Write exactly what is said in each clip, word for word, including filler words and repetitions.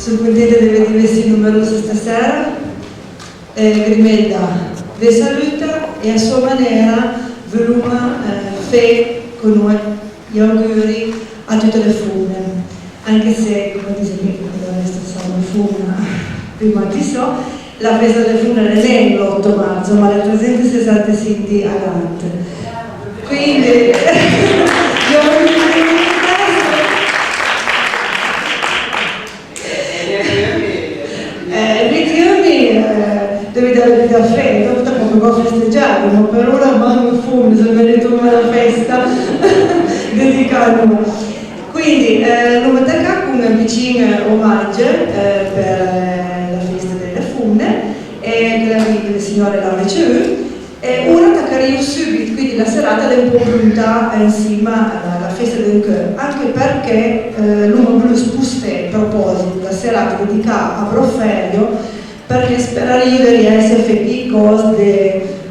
Son contenta de vëddive sì numerose stasera. Eh, Grimelda ve saluta e a sò manera voloma, eh, fé conoss-, i auguri a tute le fomne, anche se, come dise mia, quando è stata una fomna prima di so, la festa delle femmine non è l'otto marzo, ma le trecentosessantacinque all'anno. Quindi, io eh, effettivamente, eh, devi dare vita a festa, dopo dopo che ho festeggiato, ma per ora manco fumo, se merito una festa dedicata. Quindi, eh, l'uma tacà cun un picin omaggi, eh, për, eh, la festa delle fumne, e che la vita delle signore l'ha ricevuto. E ora tacarìo subit, quindi la serata l'é un po' pronta, eh, ënsima a la, la festa d'ancheu, anche përchè, eh, l'uma volù sposté a proposit la serata dedicà a Broferio, përchè sperarìo de riesse a fé quaicòs de,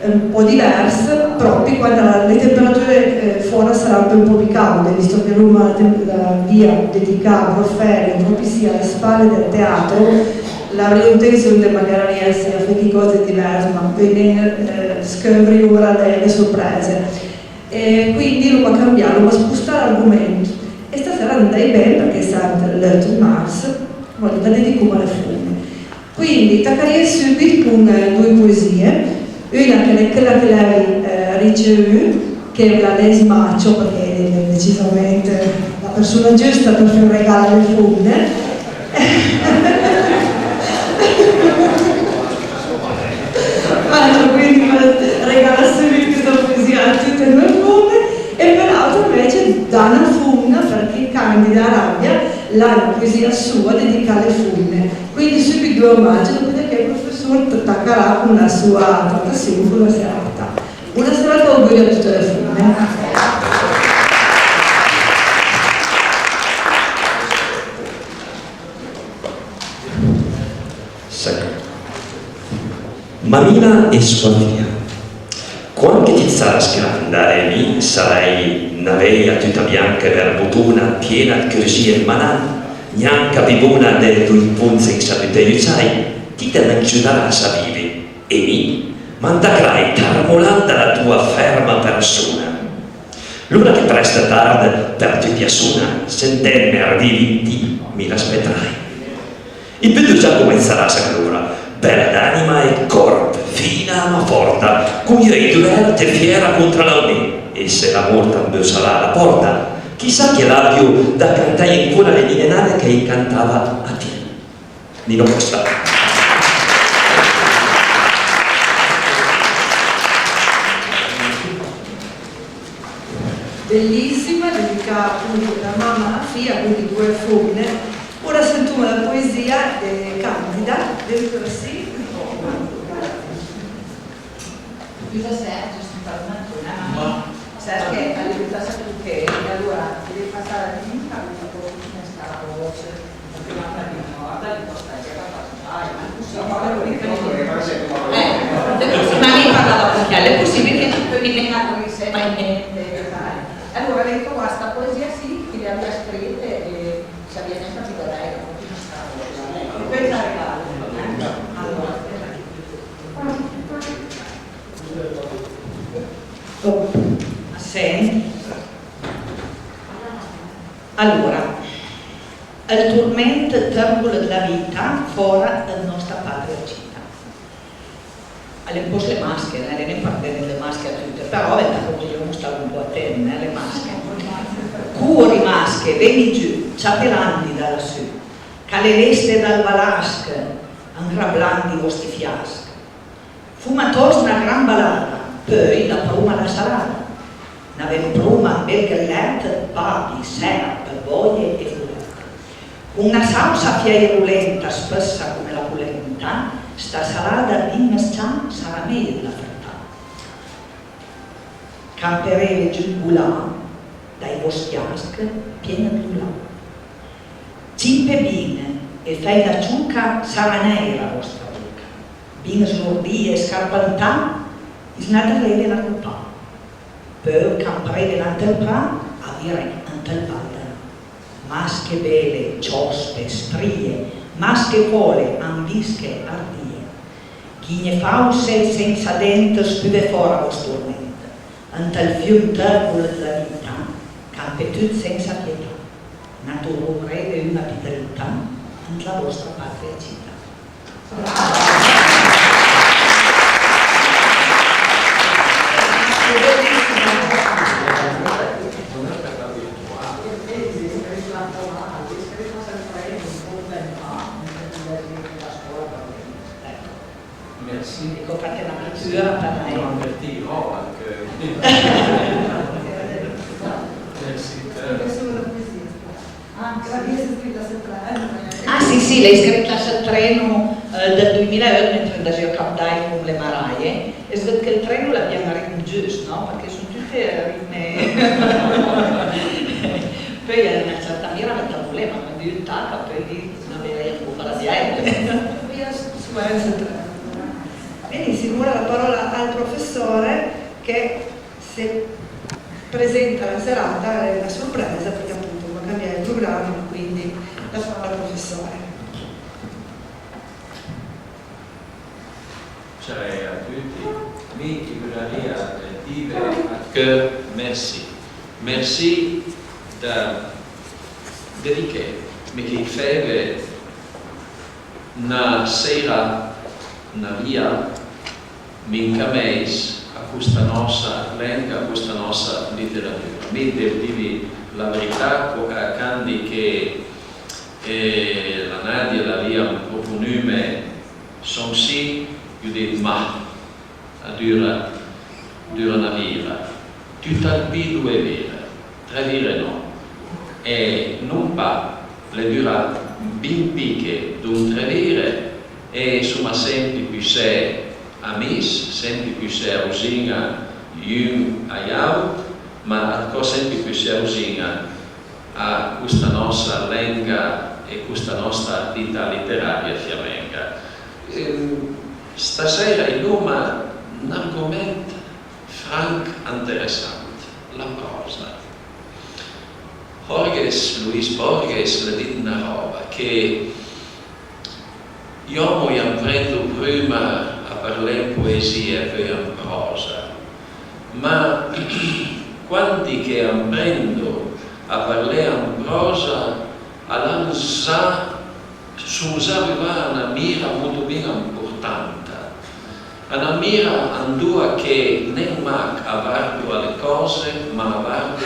eh, un po' divers, pròpi quand le temperature, eh, fòra saran un po' pì caude, visto che l'uma la tem-, la via dedicà a Broferio, pròpi sì a le spale del teatro, l'avrìo intenzion de magara riesse a fé quaicòs de divers, ma vedremo, eh, sceuvrìo ora le, le sorprese. E quindi l'uma cambià, l'uma spostà l'argoment. E stasera a l'é andà ben përchè a l'é l'otto marzo, ma la dedicoma a le fomne. Quindi tacarìo subit cun, eh, doi poesie, una che l'é chela che l'hai, eh, ricevù, che la les macio përchè l'é decisamente la persona giusta për fé un regal a le fomne. Macio, quindi regalà subit questa poesia a tute le fomne, e për l'àutra ënvece da na fomna, përchè Candida Arabia l'ha na poesia soa dedicà a le fomne. Quindi subit doi omaggi, dopo che ël professor t-, tacarà cun la soa tratassion, cun la serata. Bona serata e auguri a tute le fomne. Secco. Mamina e soa fija. Quand che ti saras granda e mi sarei na veja tuta bianca e berbotona, piena ëd cürjìe ëd manan, gnanca pì bona dë doi ponze in sa buta ëd giai, ti te m'agiutaràs a vivi. E mi m'andacarai tarmolant da la toa ferma përsona. L'ora che presta tard për tuti a sona, sentendme ardì vinti, mi l'aspetarai. E pöi già comensaras alora, bela d'anima e 'd corp, fina ma fòrta, cun j'euj dorert e fiera contra l'aunì, e se la mort a më bösarà a la pòrta, chissà che l'abio da cantaje ancora le ninenade ch'a-j cantava a ti. Nino Costa. Bellissima, dedicà appunto da mamma a figlia, quindi due femmine. Ora sentoma la poesia de Candida, del Corsì. Scusa Sergio, sto parlando con una mamma. Sergio, allora, sa tu che, allora, devi passare a dimenticare questa cosa, come sta la voce, perché mamma mi guarda, gli porta via la faccia, dai, ma così, ma allora mi credo che parla sempre con la voce. Eh, ma lei parlava con chi? È possibile che tu mi venga a insieme a niente, sai? Allora, ho detto, guarda, sta poesia sì, che le abbia scritte e ci abbia neanche capito lei, come sta la voce. Ecco, questa regalo. Allora, Oh, a sent. Alora, ël torment tëmbol dla vita fòra ëd nòsta patria cità. A l'é un pò s'le masche, eh, a l'é nen për vëdde le masche a tute, però venta che i devu staghe un pò atent, eh, le masche. Cori masche, ven-i giù, ciape l'andi da lassù, ch'a l'é leste dal Valasch, anrablant ij vòsti fiasch. Foma tòst na gran balada, peui la proma la salada. N'avemo proma un bel grilèt, papi, sèra, për bòje e folèt. Con na sausa a fiairolenta, spëssa come la polenta, sta salada bin mës-cià sarà mej dla fërtà. Campereve giù 'd golà, dai vòst fiasch pien ëd lolà. Cimpe bin e fèj la cioca, sarà nèira vòsta boca. Bin slordì e scarpantà, i së n'atareve na copà. Peui campreve nant ël pra, a vire ant ël Val d'Aran. Masche bele, ciòste, strie, Masche fole, ambische, ardìe, ghigne fausse sensa dent, spuve fòra vòst torment, ant ël fium tërbol dla vita, campé tut sensa pietà, na torre greve, un-a pì dritta, ant la vòstra patria cità. Merci. Ecco, fate una pittura per lei. No, per ti, no, anche. Merci. Ah, sì, sì, l'hai scritta sul treno, eh, del duemilaotto mentre andasio a Cap d'Agly con le maraie, e se vede che il treno l'abbiamo ritmo giusto, no? Perché sono tutte rime. Poi a una certa mira la tavolema, ma di un tac, poi lì non avevo un po' la dieta. Benissimo, ora la parola al professore che se presenta la serata, è una sorpresa perché appunto va a cambiare il programma, quindi la parola al professore. Ciao a tuti, mi i vurarìa dîve a cheur merci. Merci da dediché, mi che i feve na seira, na via, mi ancameis a costa nòsta lenga, a costa nòsta literatura. Mi devo dîvi la verità, co- eh, candi che eh, la Nadia l'avìa proponume son sì, i ai dit mah, a dura, dura na vira, tut al pì doe vire, tre vire no. E non pa, l'é dura bin pì che don tre vire, e soma sempi pussé amis, sempi pussé ausin-a un a j'àut, ma ancò sempi pussé ausin-a a costa nòsta lenga e costa nòsta vita literaria fiamenga. Ehm, stasera i doma n'argoment franch interessant, la pròsa. Borges, Luis Borges, l'ha dit na ròba che J'òmo i amprendo prima a parlé an poesìa e peui an pròsa, ma quandi che amprendo a parlé an pròsa, a l'han za, son za rivà a na mira molto bin amportanta. A na mira andoa che nen mach a vardo a le còse, ma a vardo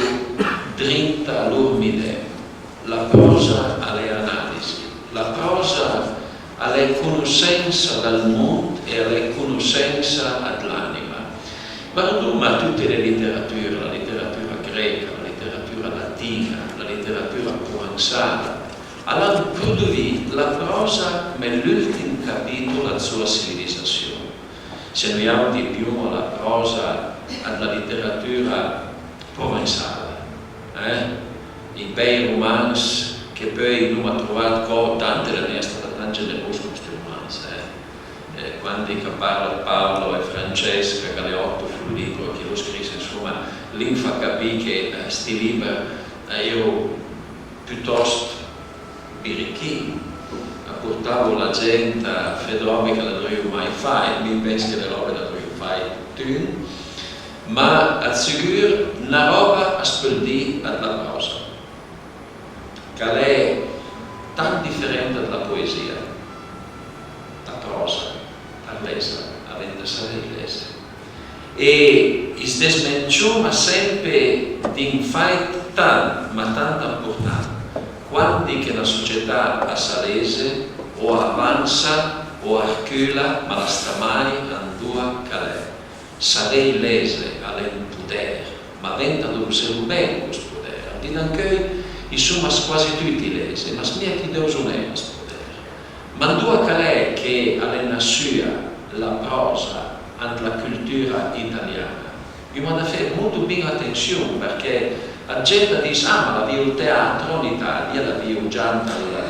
drinta a lor midem. La pròsa a l'é analisi, la pròsa a l'é conossensa dal mond e a l'é conossensa dl'ànima. Vardoma tute le literature, la literatura greca, la literatura latin-a, la literatura provençala, a l'han produvì la pròsa come l'ùltim capìtol dla soa civilisassion. Se noiàutri pioma la pròsa dla literatura provençala, eh? I bèi romans che peui i n'oma trovà co, tante a l'é nen stà tant generos con sti romans, eh? Eh, quandi ch'a parla dë Paolo e Francesca Galeotto Florico, che lo scrisse, insoma, lì fa capì che, eh, sti liber, eh, a j'ero putòst birichin, a portavo la gent a fé dë ròbe ch'a l'avrìo mai fàit, mi i pens che le ròbe l'avrìo fàit tun, ma dë sigur na ròba as peul dì dla pròsa, ch'a l'é tant diferenta dla poesìa. La pròsa, par lésela, a venta savèi lése. E i sdesmensioma sempe d'un fàit tant, ma tant amportant, quandi che na società a sa lése, o a avansa, o a rëcula, ma a la sta mai andoa ch'a l'é. Savèi lése a l'é un poder, ma venta doselo ben cost poder. Al di d'ancheuj i soma quasi tuti lése, ma smija ch'i deuso nen st poder. Ma andoa ch'a l'é che a l'é nassùa la pròsa ant la cultura italiana, i gh'oma da fé molto bin atension, përchè la gent a dis: ah, ma l'avìo ël teatro an Italia, l'avìo già ant la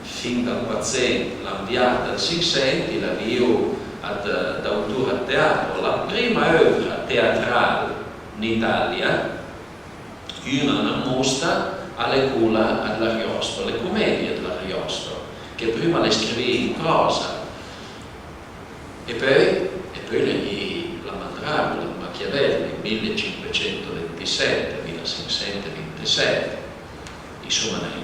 fin dël Quatsent, l'han viart dël Sinchsent, i l'avìo dë, d'autor dë teatro. La prima övra teatral an Italia, un-a, na mòstra, a l'é cola dl'Ariosto, le comedie dl'Ariosto, che prima l'hai scrivìe in pròsa, e peui, e peui l'é vegnì la Mandragola, Machiavel, nel millecinquecentoventisette, millecinquecentoventisette, insoma, nen.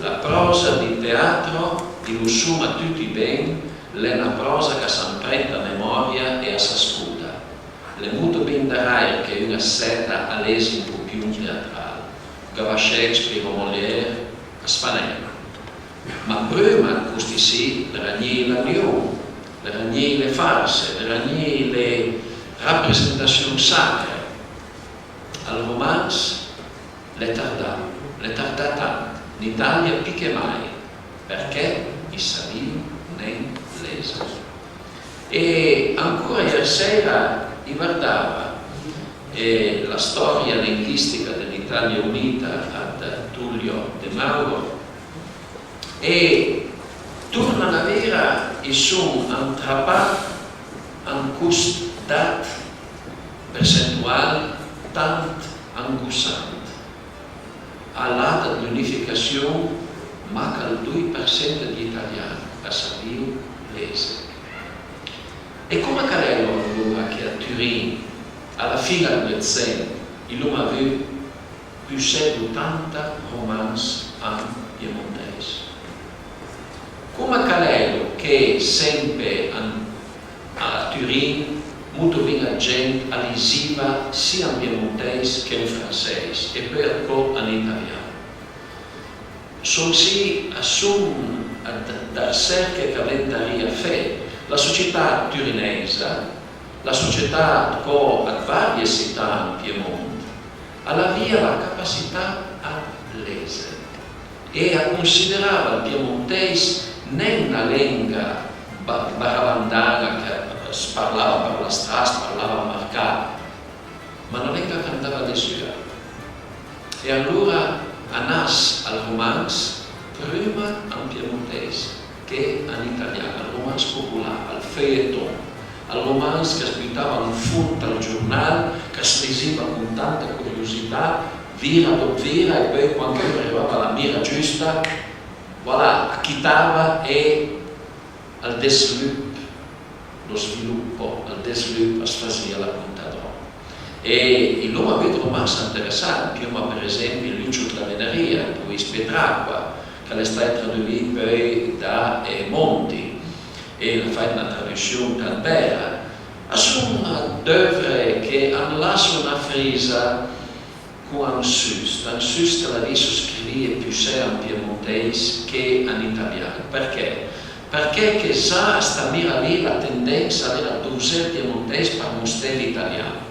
La pròsa di teatro, dilo soma tuti ben, l'é na pròsa ch'a s'amprenta a memòria e a s'ascota. L'é molto bin darrié che un a seta a lese un copion teatral, gavà Shakespeare o Molière, as fa nen. Ma prima, costi sì, l'era gnì l'anion, l'era gnì le farse, l'era gnì le rapresentassion sacre. Al romans l'é tardà, l'é tardà tant, an Italia pì che mai, përchè i savìo nen lese. E ancora ier sera i vardava, eh, la storia linguistica de l'Italia Unita ad Tullio De Mauro, e torna da vira i son antrapà an cost dat percentual tant angossant. A la dat l'unificassion, mach ël doi për sent dij italian a savìo lese. E coma ch'a l'é alora che a Turin, a la fin dë l'Eutsent, i l'oma avù pussed d'otanta romans an piemontèis? Coma ch'a l'é che sempe an a Turin, molto bin ëd gent a lisiva sia an piemontèis che an fransèis e peui ancò an italian. Son sì, a son ëd, dë rësërche ch'a ventarìa fé. La società turinèisa, la società dcò ëd varie sità an Piemont, a l'avìa la capasità ëd lese. E a considerava ël piemontèis nen na lenga ba-, barabandan-a ch'as parlava për la stra, as parlava an marcà, ma na lenga ch'andava lesùa. E alora a nas ël romans prima an piemontèis che an italian, ël romans popolare, ël feuilleton, ël romans ch'as butava an fond al giornal, ch'as lisiva con tanta curiosità, vira dop vira, e peui quand ch'a rivava a la mira giusta, voilà, a quitava e ël deslup, lo sviluppo, ël deslup as fasìa la conta d'rò. E i l'oma avù ëd romans interessant, i l'oma për esempi Lucio Clavenaria, Luis Petracqua, ch'a l'é stàit traduì peui da, eh, Monti, e a l'ha fàit na tradussion tant bela. A son d'euvre che an lasso na frisa con un sust, un sust ch'a l'avìo scrivìe pussé an piemontèis che an italian. Përchè? Përchè che za sta mira lì la tendensa a l'era ëd usé ël piemontèis për mosté l'italian.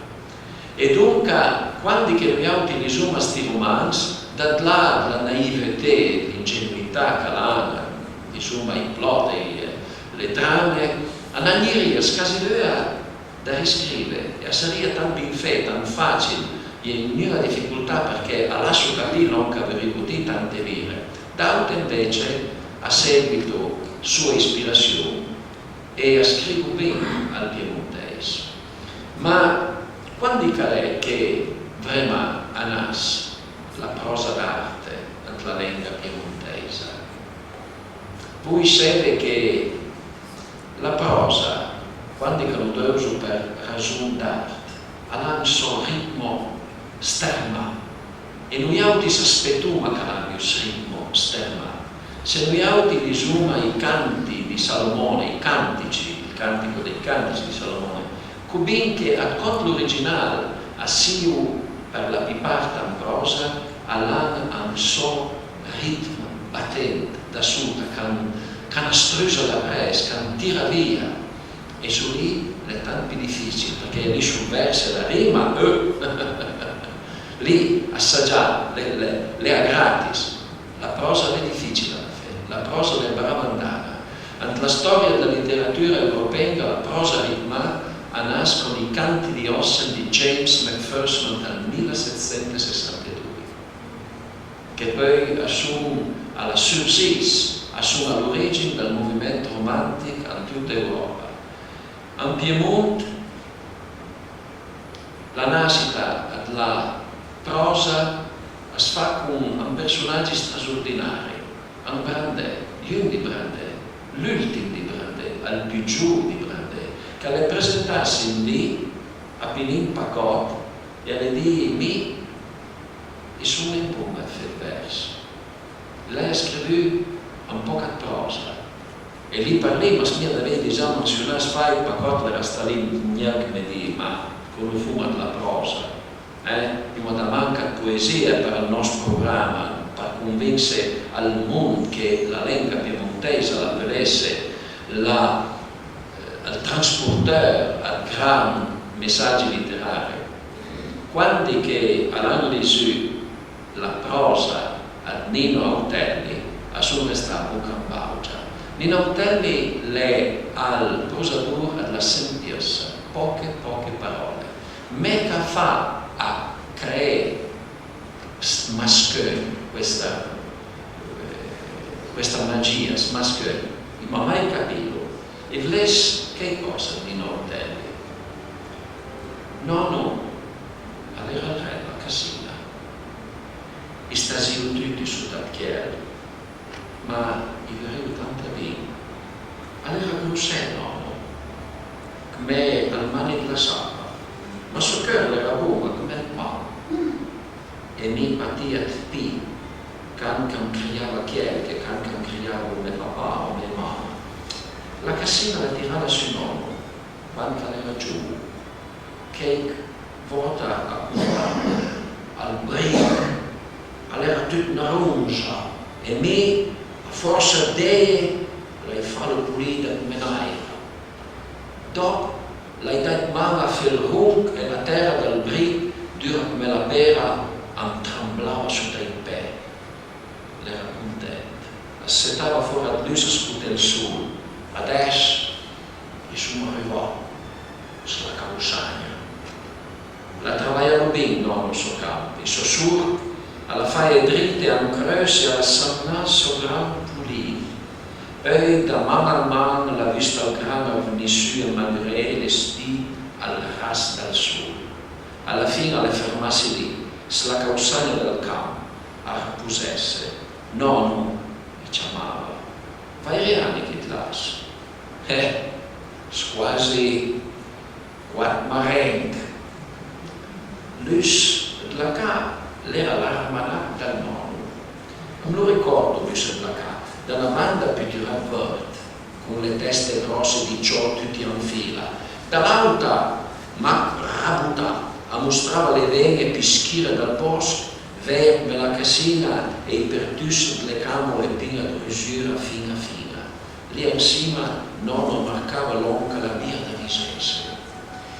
E donca, quandi che noiàutri lisoma sti romans, dal là dla naïveté, l'ingenuità ch'a l'han, disoma, i plot e le trame, a n'agnirìa scasi veuj da riscrive, e a sarìa tant bin fé, tant facil, e gnuna dificoltà, përchè a lasso capì lòn ch'a vurìo dì tante vire. D'àutri, anvece, a seguito soa ispirassion e a scrivo bin ël piemontèis. Ma quandi ch'a l'é che vrema a nas la pròsa d'arte ant la lenga piemontèisa? Voi seve che la pròsa, quandi ch'a lo deuso për rason d'art, a l'ha un sò ritmo stermà, e noiàutri s'aspetoma ch'a l'abio sto ritmo stermà. Se noiàutri lisoma i canti di Salomone, i cantici, il Cantico dei Cantici di Salomone, co bin che ëd còmp l'original a sio për la pì part an pròsa, a l'han un sò ritmo batent da sota, ch'a, ch'a na strusa dapress, ch'a tira via. E sò lì l'é tant pì dificil, përchè lì sò vers e la rima, eh, lì as sa già, l'é, l'é, l'é a gratis. La pròsa a l'é dificila da fé, la pròsa a l'é bravandana. Ant la stòria dla literatura europenga la pròsa ritmà a nas con i Canti di Ossian di James Macpherson dal millesettecentosessantedoi, che peui a son, a la surgis, a son a l'origin dal moviment romàntic an tuta Euròpa. An Piemont la nasita dla pròsa as fa con un përsonagi strasordinari, un brandé, Jun dij Brandé, l'ùltim dij Brandé, ël pì giuv dij Brandé, ch'a l'é presentasse un di a Pinin Pacòt e a l'é dij: "Mi, i son nen bon a fé ël vers. L'hai scrivù un pòch ëd pròsa." E lì për lì, mas mia l'avìa dizà mansiunà, fàit, Pacòt a l'era stà lì gnanca, me dì: "Ma conofoma dla pròsa, eh? Gh'oma da manca ëd poesìe për ël nòst programa, për convinse ël mond che la lenga piemontèisa a la peul esse la, eh, ël transporteur ëd gran messagi literari." Quandi che a l'han lizù la pròsa ëd Nino Autelli, a son restà a boca an bàugia. Nino Autelli l'é ël prosador dla Sent Piëssa, pòche, pòche paròle, ma ch'a fa a creé st-, mascheu, questa, eh, questa magìa, st-, mascheu, i m'ha mai capilo. E vless cheicòsa ëd Nino Autelli? Nòno a l'era ël re dla Casin-a. I stasìo tuti sota ëd chiel, ma i vurìo tant bin. A l'era grossé, nòno, come ël mani dla sapa, ma sò cheur a l'era bon come ël pan. E mi patìa ëd pì quand ch'am criava chiel che quand ch'am criavo me papà o me mama. La Casin-a a l'ha tirala su nòno quand ch'a l'era giuvo. Cheich vòta a contava ël brich, a l'era tut na ronsa, e mi, a fòrsa ëd deje, l'hai falo polì da come n'àira. Dòp, l'hai dàit man a fé ël ronch e la tèra dal brich, dura come la pera, am tranblava sota ij pé. L'era content. As setava fòra ëd lus a scoté ël sol. Adess i soma arivà s'la causagna. L'ha travaialo bin nòno sò camp, e sò sort a l'ha faje drite an creus e a l'ha samnà sò gran polì. Peui da man an man l'ha vist ël gran vnì su e magré lestì al ras dal sol. A la fin a l'é fermasse lì, s'la causagna dal camp, a reposesse. Nòno, i ciamava. Vaire ani ch'i l'has? Eh, squasi quat marench. Lus dla ca l'era l'armanach dal nòno. Am lo ricòrdo, lus dla ca, da na banda piturà ëd vërt, con le teste gròsse dij ciò tuti an fila, da l'àuta, mach rabotà, a mostrava le ven-e pì schire dal bòsch, vèire come la Casin-a e ij pertuss dle càmole pin-e ëd rusura fin-a fin-a. Lì ansima nòno a marcava lòn ch'a l'avìa da visesse.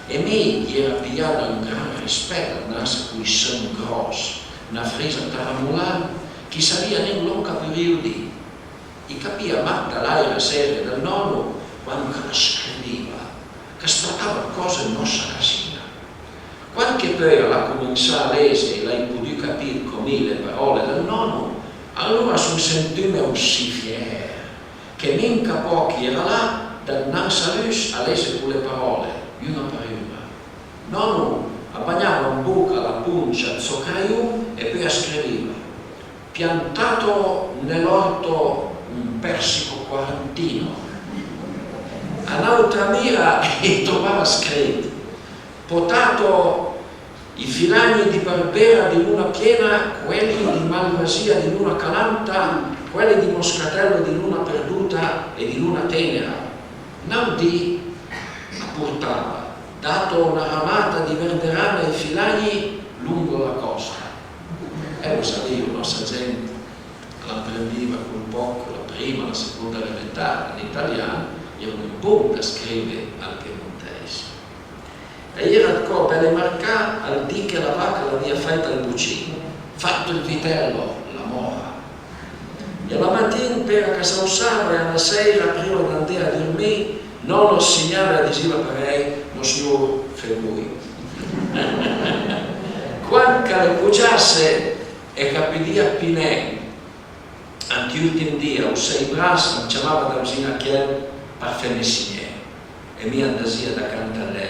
E mi i era pijà da un gran rispet ëd nasse coj seum gròss, na frisa taramolant, ch'i savìa nen lòn ch'a vurìo dì. I capìa mach da l'àire serie dël nòno quand ch'a scriviva, ch'as tratava ëd còse ëd nòssa Casin-a. Quand che peui a l'ha comensà a lese e l'hai podù capì ëd cò mi le paròle dël nòno, alora a son sentume aussì fier che mi, an capòch, i era là, da dnans a lus, a lese cole paròle, un-a për un-a. Nòno a bagnava an boca la poncia ëd sò crajon e peui a scriviva: "Piantato nell'orto un persico quarantino." A n'àutra mira i trovava scrit: "Potato i filagni di Barbera di luna piena, quelli di Malvasia di luna calanta, quelli di Moscatello di luna perduta e di luna tenera." N'àut dì a portava: "Dato una ramata di verderame ai filagni lungo la costa." E lo savìo, nòssa gent a l'amprendìa col pòch la prima, la seconda elementare an italian, i eru bon da scrive al piemontèis. E i era dcò bele marcà ël dì che la vaca a l'avìa fàit ël bocin: "Fatto il vitello, la mora." E la matin, pera ch'a s'ausava, e a la sèira, prima d'andé a durmì, nòno a signava e a disiva parèj: "Nossignor, fé voj." Quand ch'a l'epogiasse e ch'a podìa pì nen, ant j'ùltim dì, a-j sei bras, am ciamava da vzin a chiel për feme signé, e mi andasìa da cant a lé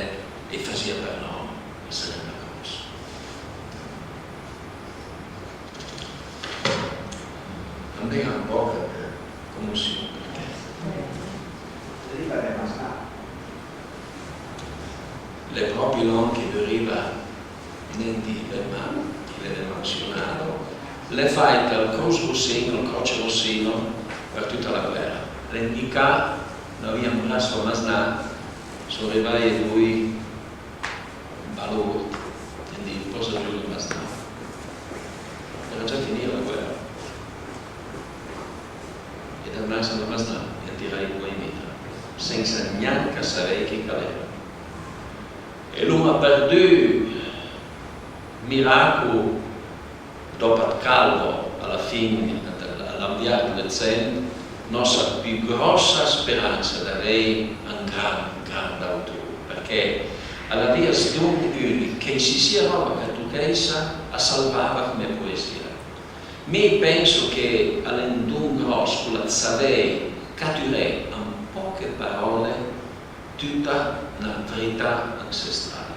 e i fasìa për nòno ël serèt da cròs. Andé un pòch ëd Emozion, përchè l'è pròpi lòn ch'i dovriva nen dì, ma ch'i l'eve mensionà. L'è fàit ël Cruz Rossino, ël Croce Rossino, për tuta la guèra. L'è indicà, l'avìa un brasso a masnà, son rivàje doi balord, quindi un pò giù a masnà. Era già finìa la guèra. E da massa da masnà i à tirà i coj in mitra, sensa gnanca savé chi ch'a l'era. E l'oma përdù, miracul, dòp a Calvo, a la fin, a l'anvià dë Cent, nòstra pì gròssa speransa d'avé un gran, gran autor, përchè a l'avìa st' don ùnich che, sisìa ròba ch'a tuchèissa, a salvava come poesìa. Mi penso che a l'é un don gròss cola dë savé caturé an pòche paròle tuta na verità ansestral.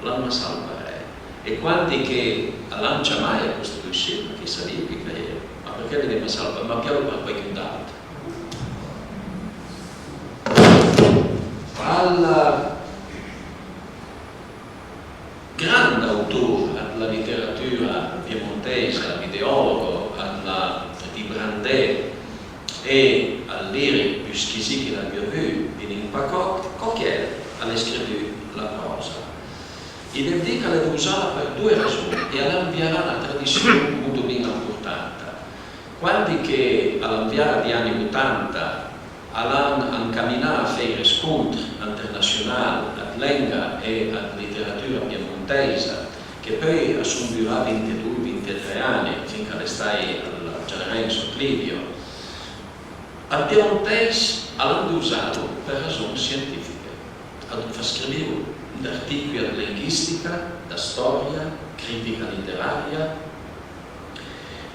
L'an massà parèj. E quandi che a l'han ciamaje a cost poesìa, përchè i savìo chi ch'a l'era, ma përchè l'eve massà parèj, ma pialo për quaidun d'àutr. Al grand autor dla literatura piemontèisa, l'ideòlogo dla, dij Brandé, e ël lìrich pì squisì ch'i l'abia vù, Pinin Pacòt, co chiel a l'é scrivù la pròsa. I dev dì ch'a l'é dovzala për doe rason e a l'ha anviarà na tradission molto bin amportanta. Quandi che a l'anviarà dij ani otanta a l'han ancaminà a fé ij rescontr internassional ëd lenga e ëd literatura piemontèisa, che peui a son durà vintedoi, vintetré ani, fin ch'a l'é stàit ël Gian Renzo Clivio, ël piemontèis a l'han dovzalo për rason sientìfiche. A l'han fà scriv d'artìcoj ëd lenghìstica, dë stòria, crìtica literaria.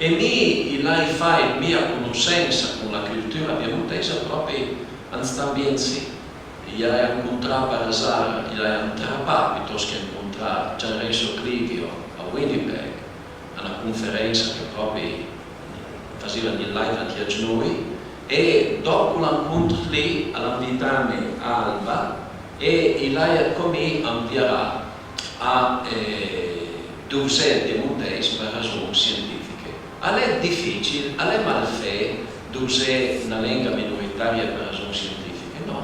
E mi i l'hai fàit mia conossensa con la cultura piemontèisa pròpi an st'ambient sì. I l'hai ancontrà për azar, i l'hai antrapà pitost che ancontrà Gian Renzo Clivio a Winnipeg, a na conferensa che pròpi a fasìa ëd làit anche a gno-i, e dòp chel ancontr lì a l'ha anvitame a Alba e i l'hai co mi anviarà a, eh, dovzé ël piemontèis për rason sientìfiche. A l'é dificil, a l'é malfé dovzé na lenga minoritaria për rason sientìfiche? Nò.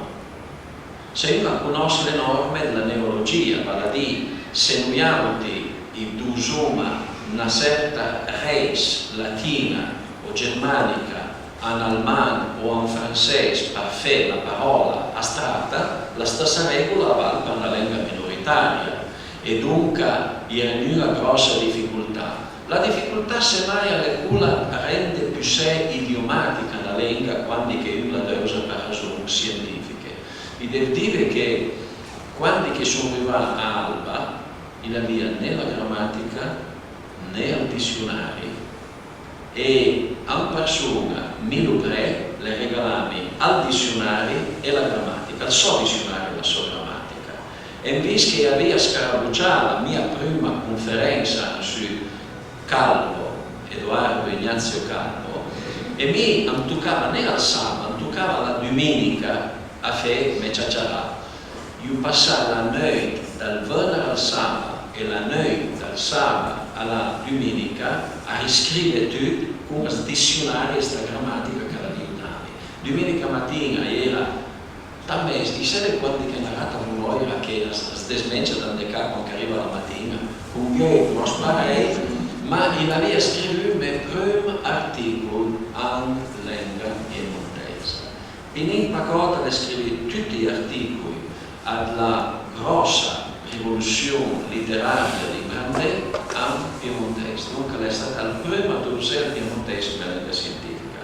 Se un a conòss le norme dla neologìa, val a dì, se noiàutri i dovzoma na sèrta reis latin-a o germànica an alman o an fransèis për fé la paròla astrata, la stëssa régola a val për na lenga minoritaria, e donca i era gnuna gròssa dificoltà. La dificoltà, semmai, a l'é cola ëd rende pussé idiomatica na lenga quandi che un la dovza për rason sientìfiche. I dev dive che quandi che son rivà a Alba, i l'avìa né la gramàtica, né ël dissionari, e an përson-a, mi dovré, l'hai regalame ël dissionari e la gramàtica, ël sò dissionari e la sò gramàtica. E anvìs che i avìa scarabocià la mia prima conferensa su Calvo, Edoardo Ignazio Calvo, e mi am tocava nen ël saba, am tocava la duminica a fé mé ciaciarà. I l'hai passà la neuit dal vëner al saba e la neuit dal saba a la duminica a riscrive tut con st' dissionari e sta gramàtica ch'a l'avìo dame. Duminica matin-a i era da mes, i seve quandi che na rata a vo lòira che as, as dësmensa da 'ndé ca quand ch'a riva la matin-a, con gli öi gròss parèj, ma i l'avìa scrivù mé prüm artìcol an lenga piemontèisa. Pinin Pacòt a l'hai scrivù tuti j'artìcoj dla gròssa rivolussion literaria dij Brandé an piemontèis, donca a l'é stà ël prüm a dovzé ël piemontèis come lenga sientìfica.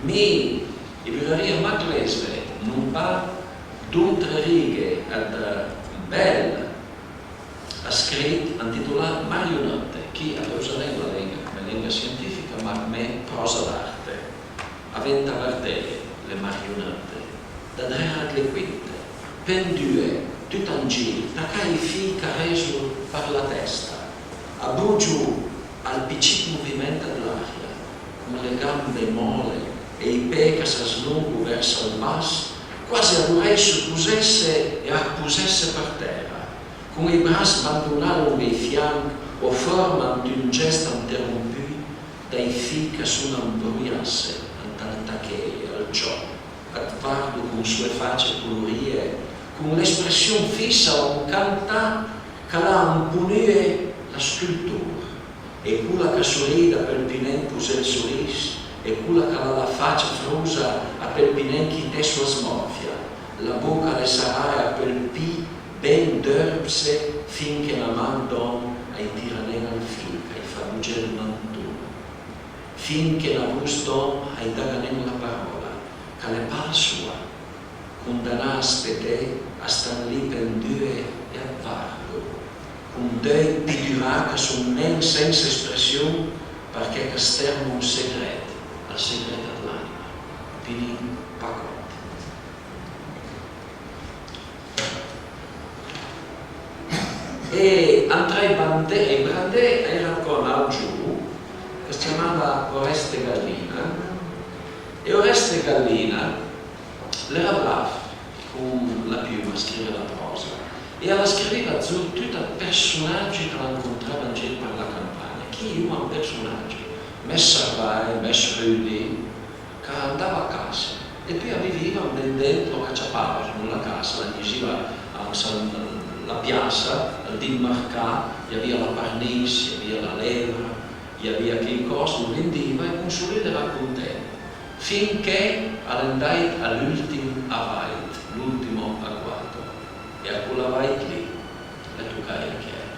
Mi i volarìa mach lésve, non pa, dò o tre righe ëd bel scrit antitolà Marionëtte, chi a dovza nen la lenga come lenga sientìfica, ma come pròsa d'arte. A venta vardé le marionëtte, da dré a le quinte, pendue, tut an gir, tacà ai fij ch'a rezo për la testa, a bugio al picit moviment dl'aria, con le gambe mòle, e ij pé ch'a së slongo vers ël bas, quasi a vorèisso posesse e arposesse për tèra, con ij brass bandonà long ij fianch o fòrma ant un gest anterompù dai fij ch'a son a ambroiasse ant ël tachéie, ël ciòch. At vardo con soe face colorìe, con l'espression fissa o ancantà ch'a l'ha amponùe la scultor. E cola ch'a sorìd a peul pì nen posé ël soriss, e cola ch'a l'ha la facia frosa a peul pì nen chité soa smòrfia, la boca a l'é saràe a peul pì ben dërpse fin che na man d'òm a-j tira nen al fil ch'a-j fa bogé ël manton, fin che na vos d'òm a-j daga nen la paròla, ch'a l'é pa la soa. Condanà a speté, a stan lì pendùe e at vardo, con d'euj pì durà ch'a son nen sensa espression, përchè ch'a stermo un segret, ël segret dl'ànima, finì pa cònt. E antra ij bandé, ij brandé a-i era co n'àut giovun ch'as ciamava Oreste Gallina, e Oreste Gallina l'era brav con la piuma a scrive la pròsa, e a la scriviva zortut ëd përsonagi ch'a l'ancontrava an gir për la campagna, ch'i j'oma ëd përsonagi, mès sarvaj, mès rudi, ch'a andava a caça, e peui a viviva an vendend lòn ch'a ciapava, sëcond la caça, a gnisiva an sa-, la piassa, ël di ëd mërcà, i avìa la parniss, i avìa la levra, i avìa cheicòs, lo vendiva e con sò lu a l'era content, fin che a l'é andàit a l'ùltim avàit, l'ultimo agguato, e a col avàit lì a l'é tocaje a chiel.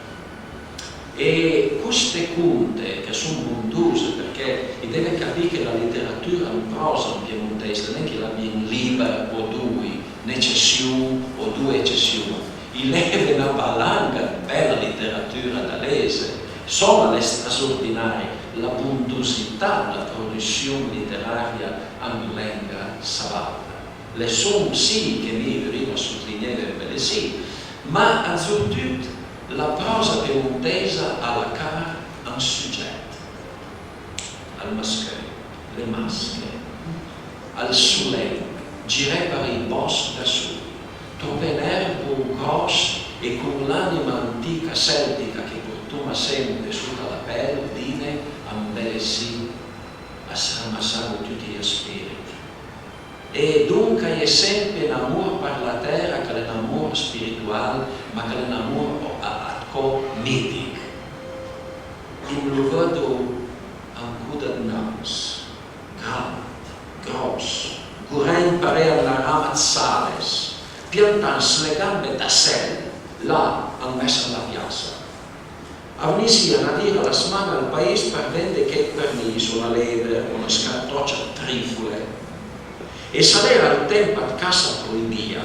E coste conte, ch'a son bondose, përchè i deve capì che la literatura an pròsa an piemontèis a l'é nen ch'i l'abie un lìber o doi, n'ecession o doe ecession, i leve na valanga ëd bela literatura da lese, sòla a l'é strasordinari la bondosità dla produssion literaria an lenga sabauda. L'é sòn, sì, che mi i vurìa sotligné ël bel e sì, ma anzortut la pròsa piemontèisa a l'ha cara a un sugget, al mascheuil, le masche, al solench, giré për ij bòsch da soi, tro pì n'erbo gròss e con l'ànima antica celtica che portoma sempe sota la pel, dine, a un bel e sì, as ramassavo tuti j'aspiriti. E donca a-i é sempe n'amor për la tèra ch'a l'é n'amor spiritual, ma ch'a l'é n'amor a, a, a cò mitich. Con lo vëddo ancò da dnans, grand, gròss, gorègn parèj a na rama ëd sales, piantà an sle gambe da sel, là, an mess a la piassa. A vnisìa na vira a la sman-a al pais për vende chèich përnis o na lever o na scartòcia ëd trifole. E s'a l'era ël temp ëd caça proibìa,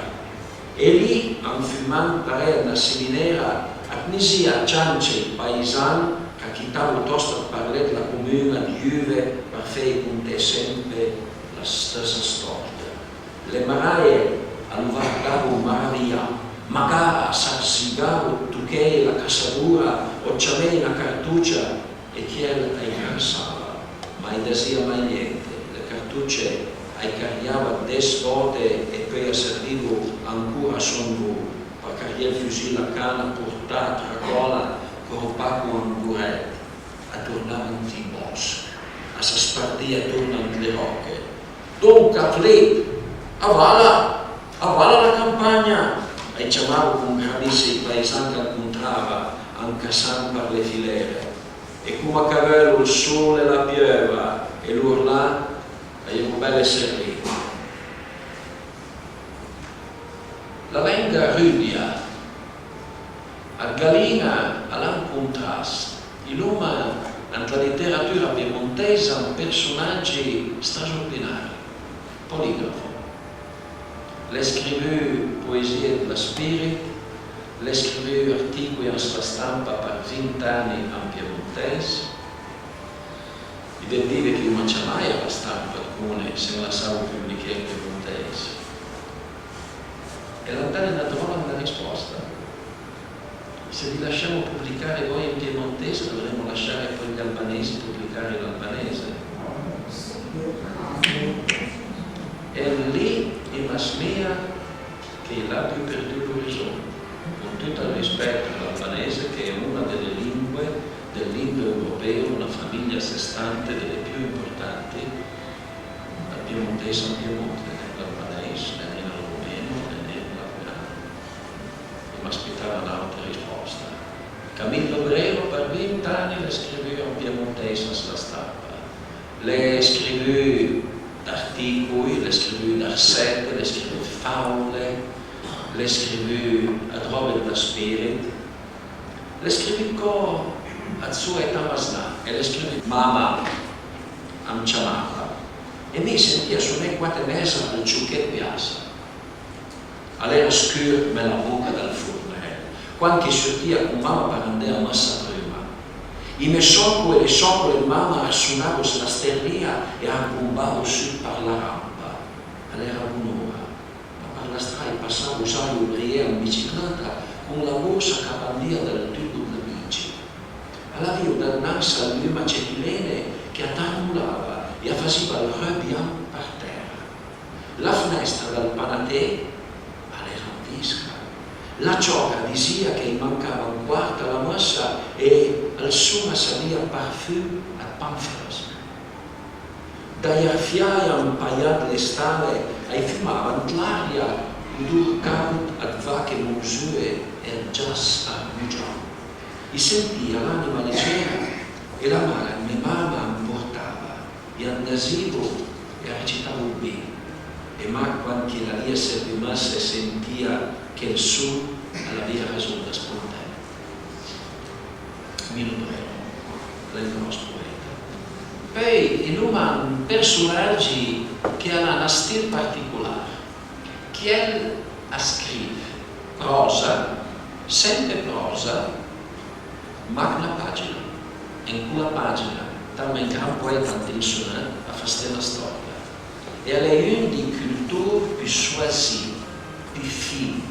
e lì, anfumand parèj a na siminera, a vnisìa a ciance ij paisan ch'a chitavo tòsta ëd parlé dla comun-a ëd j'uve për feje conté sempe la stëssa stòria. Le maraje a lo vardavo maravijà, magara as arzigavo ëd tocheje la caçadora o ëd ciameje na cartocia e chiel a-j cansava, ma a-j dasìa mai niente, le cartoce a-j cariava des vòte e peui a servivo ancora a son volo, për carié ël fusil a can-a portà tra còla, còrpà con un gorèt. A tornava ant ij bòsch, as spardìa atorn ant le ròche. Donca, Flip, a vala, a vala la campagna! A-j ciamavo con gradisse ij paisan ch'a ancontrava an caçand për le filere. E coma ch'a veulo ël sol e la pieuva e lor là a j'evo bele servì. La lenga rudia ëd Gallina a l'ha un contrast. I l'oma ant la literatura piemontèisa un përsonagi strasordinari, poligrafo. L'é scrivù poesìe dla Spirit, l'é scrivù artìcoj an sla stampa për vint ani an piemontèis. I vendìve ch'i l'oma ciamaje a la stampa, ëd còmon, se an lassavo publiché an piemontèis. E l'ha dane na dròla ëd na rispòsta. Se vi lasciamo pubblicare voi in piemontese, dovremo lasciare poi gli albanesi pubblicare in albanese. Più perdù l'orizont, con tut ël rispet për l'albanese, che a l'é una dle lingue dël l'indoeuropeo, na famiglia a sé stante dle più importanti. Ël piemonteis an Piemont a l'é nen l'albaneis, a l'é nen ël rumeno, a l'é nen l'afgan. E m'aspetava n'àutra rispòsta. Camille Lobrero për vint ani a l'é scrivù an piemonteis an sla stampa. A l'é scrivù d'artìcoj, a l'é scrivù d'ërsete, a l'é scrivù 'd faule, a l'é scrivù 'd ròbe da spìrit, a l'é scrivù co 'd soa età masnà, e a l'é scrivù: Mama a më ciamava e mi sentìa soné quat e meza ël ciochet ëd piassa. A l'era scur come la boca dël fornel, quand ch'i surtìa con mama për andé a massa prima. Ij mè sòco e le sòcole ëd mama a rësonavo s'la sterlìa e a rëbombavo sù për la rampa. A l'era bonora, ma për la stra a-i passavo za j'ovrié an biciclëtta con la borsa ch'a pandìa dal tubo dla bici. A l'avìo da dnansa ël lum a cetilene che a tarmolava e a fasìa ël reubianch për tèra. La fnestra dal panaté a l'era an visca. La ciòca a disìa ch'a-i mancava un quart a la massa e ël son a savìa ëd parfum ëd pan frësch. Da j'arfiaj ampaià dle stale a-i fumava ant l'aria odor caud ëd vache morzùe e ëd giass armugià. I sentìa l'ànima legera e la man ëd mè mama a më portava. I andasivo e a recitavo ëd mi, e mach quand ch'i l'avìa servù massa e sentìa che ël son a l'avìa rëson dë spontà. Milo Brero, a l'é un gròss poeta. Peui i l'oma un përsonagi che a l'ha na stil particolar. Chiel a scriv pròsa, sempe pròsa, mach na pagina. E an cola pagina, dame un gran poeta antinsonà a fasté na stòria. E a l'é un dij cultor pì soasì, pì fin,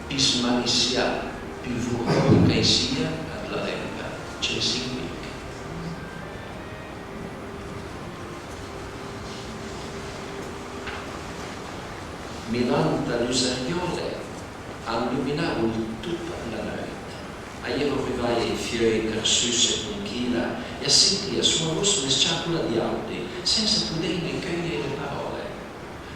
pì smalisià, pì vorcon ch'a-i sia dla lenga, Censì Quic. Milanta lusariòle a anluminavo ël top dla neuit. A j'ero rivàje ij fieuj ch'a rësusse con chila e as sentìa soa vos mes-cià a cola dj'àutri, sensa podeine cheuije le paròle.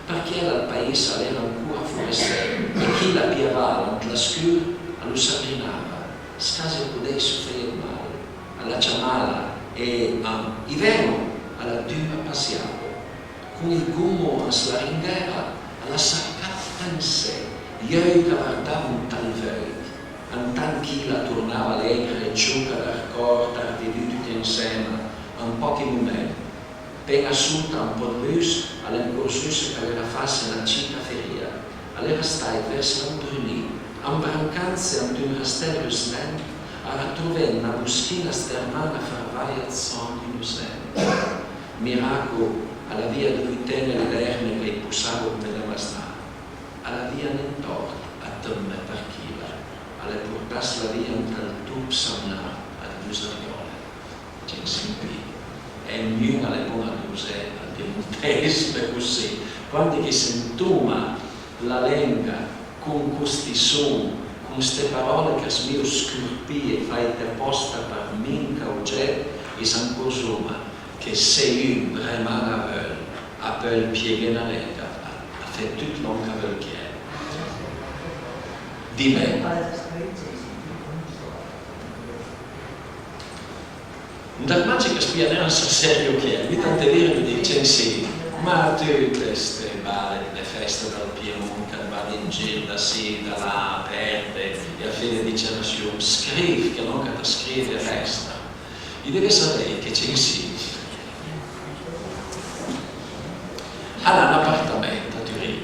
Për chiel ël pais a l'era ancora foresté e chila pì aval ant la scur a lo sagrinava, scasi a podèj sofrìje ëd mal. A l'ha ciamala e an: «I ven-o?» A l'ha dut-a pasiavo. Con ij gomo an sla ringhera a l'ha sarcà ëd pensé j'euj ch'a vardavo ant ël veuit, antant chila a tornava alegra e cioca d'arcòrd arvidù tuti ansema an pòchi moment. Pen-a sota un pò ëd lus a l'é ancorzusse ch'a l'era fasse na cica ferìa. A l'era stàit vers l'andrunì, ambrancantse ant un rastèl rusnent, a l'ha trové na boschin-a stermà na farvaja ëd sògn inosent. Miraco, a l'avìa dovù ten-e le lerne ch'a-j possavo come da masnà. A l'avìa nen tòrt a tëmbe për chila, a l'é portassla via ant ël top samnà ëd lusariòle. Censì Quic, e ognun a l'é bon a dosé ël piemontèis cossì. Quandi ch'i sentoma la lenga con costi son, con ste paròle ch'a smio scorpìe fàite apòsta për minca ogget, i s'ancorzoma che se un vréman a veul, a peul pieghé na lenga a fé tut lòn ch'a veul chiel. Dime. Un dërmagi ch'a spia nen assà serio chiel, mi tante vire lu dij: Censì, ma tute ste bale dle feste dal Piemont ch'at vade an gir da sì, da là, aperte e a fé le diceration, scriv che lòn ch'at as scrive a resta. I deve savé che Censì a l'ha n'apartament a Turin,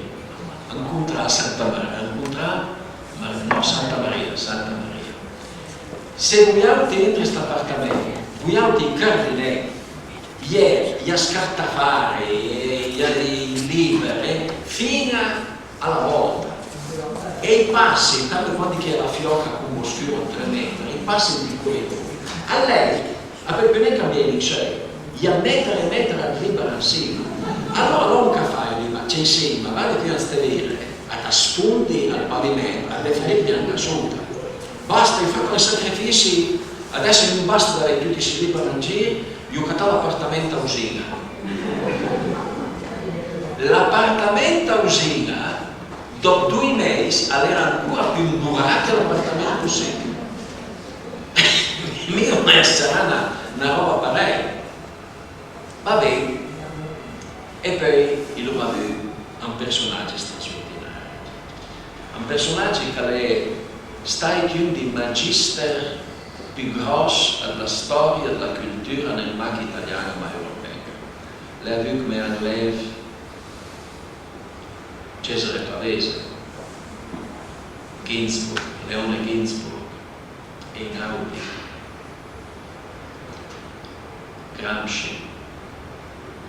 ancontrà a Santa Mar-, ancontrà Mar-, no, Santa Maria, Santa Maria. Se vojàutri entre st'apartament, vojàutri i cardinèi, i è, i à scartà fare, i à ij lìber, fin-a a la vòlta. E i passe, tant quandi ch'i è la fiòca con Boscuro a tre meter, i passe ant ij coridoi. A lei a peul pì nen cambié ij licei, i à meter e meter ëd lìber ansima. Alora lòn ch'a fa, i dise: Ma Censì, ma vade pì ant ste vire. A të spondi al paviment, a të definìt gnanca sota. Basta, i fat un sacrifici, adess a-i no basta d'avé tuti sti liber an gir, i ho catà l'apartament a Usin-a. L'apartament a Usin-a, dòp doi mês, a l'era ancora pì mborà che l'apartament a Usin-a. Mi i l'heu mai s-ciarà na, na ròba parèia. Va ben. E peui i l'homa avù un përsonagi straordinari. Un përsonagi ch'a l'é stàit un dij magister pì gròss dla stòria dla cultura, nen mach italian-a, ma european. L'é avù come alèv Cesare Pavese, Ginsburg, Leone Ginsburg, Einaudi, Gramsci,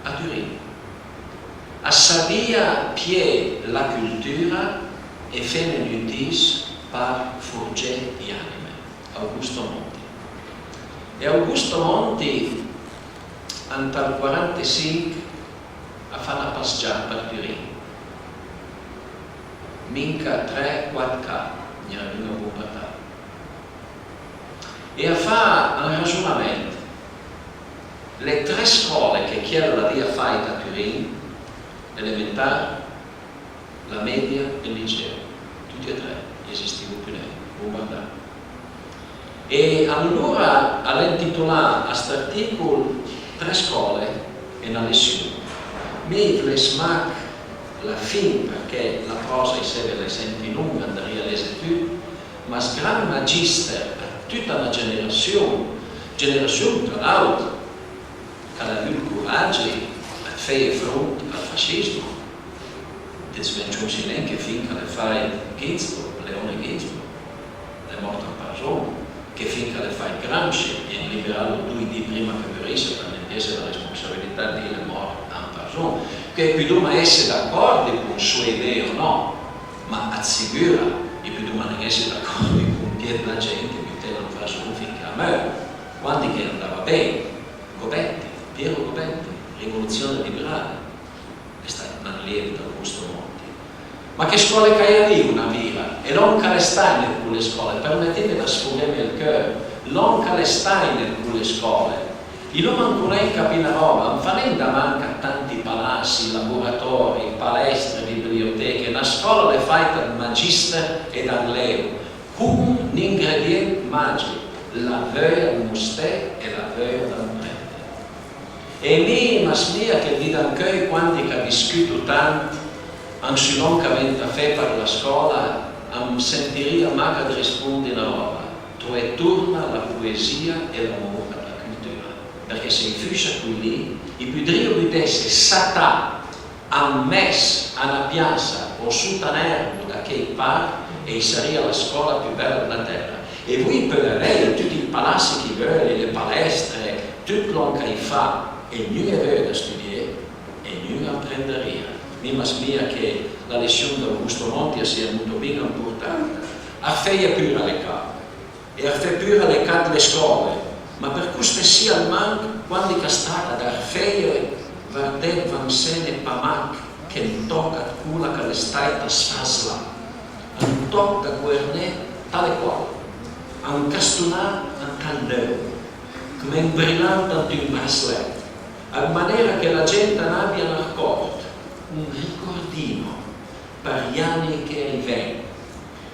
a Turin. A savìa pié la cultura e fene ün ütis par forgé j'ànime, Augusto Monti. E Augusto Monti, ant ël quarantesinch, a fa na pas-già për Turin. Minca tre, quat ca, gna vnù bombardà. E a fa un ragjonament. Le tre scòle che chiel a l'avìa fàit a Turin, l'elementar, la media e ël liceo, tuti e tre, i esistìo pì nen, bombardà. E alora a l'é intitolà a st'artìcol Tre scòle e na lession. Mi i vless mach la fin, përchè la pròsa i seve a l'é sempri longa, andarìa lese tut, ma st-gran magister a tuta na generassion, generassion tra l'àutr, ch'a l'ha avù ël coragi ëd feje front al fascismo. Të s-menciono nen che fin ch'a l'é fàit Ginsburg, Leone Ginsburg, a l'é mòrt an përzon, che fin ch'a l'é fàit Gramsci, vnì liberato doi di prima ch'a murisse për nen piesse la responsabilità dij, a l'é mòrt an përzon. Che i pudoma esse d'acòrdi con sue idee o no, ma ëd sigura i pudoma nen esse d'acòrdi con pié dla gent e butela an përzon fin ch'a meur, quandi ch'a andava ben. Gobetti, Piero Gobetti, rivoluzione liberale, l'é stàit n'allievo ëd Augusto Monti. Ma che scòle ch'a-i avìo na vira? E lòn ch'a l'é stàit ëd cole scòle, përmettime dë sfogheme ël cheur, lòn ch'a l'é stàit ëd cole scòle, i l'homa ancora nen capì na ròba, am fa nen da manca tanti palassi, laboratori, palestre, biblioteche, na scòla a l'é fàita ëd magister e d'allievo, con n'ingredient magic, la veuja ëd mosté e la veuja d'amprende. E mi, i m'asmija che ël di d'ancheuj, quandi ch'a discuto tant an su lòn ch'a venta fé për la scòla, am sentirìa mach ëd rispondi na ròba: troé torna la poesìa e l'amor për la cultura, përchè se i fussa coj lì, i podrìo butesse satà an mes a na piassa o sota n'erbo da chèi part e i sarìa la scòla pì bela dla tèra. E voi i peui avèj tuti ij palassi ch'i veule, le palestre, tut lòn ch'a-i fa, e gnun a veuja studié e gnun a aprendarìa. Mi i m'asmija che la lession d'Augusto Monti a sia motobin amportanta. Arfeje pura le ca. E arfé pura le ca dle scòle, ma për coste sì almanch, quandi ch'as taca d'arfeje, vardé d'vansene pa mach ch'un tòch ëd cola ch'a l'é stàita sfasla, un tòch da goerné tal e qual, ancastonà ant ël leum, come un brilant ant un braslèt, ëd manera che la gent a n'abia n'arcòrd, un ricordino për j'ani ch'a-i ven.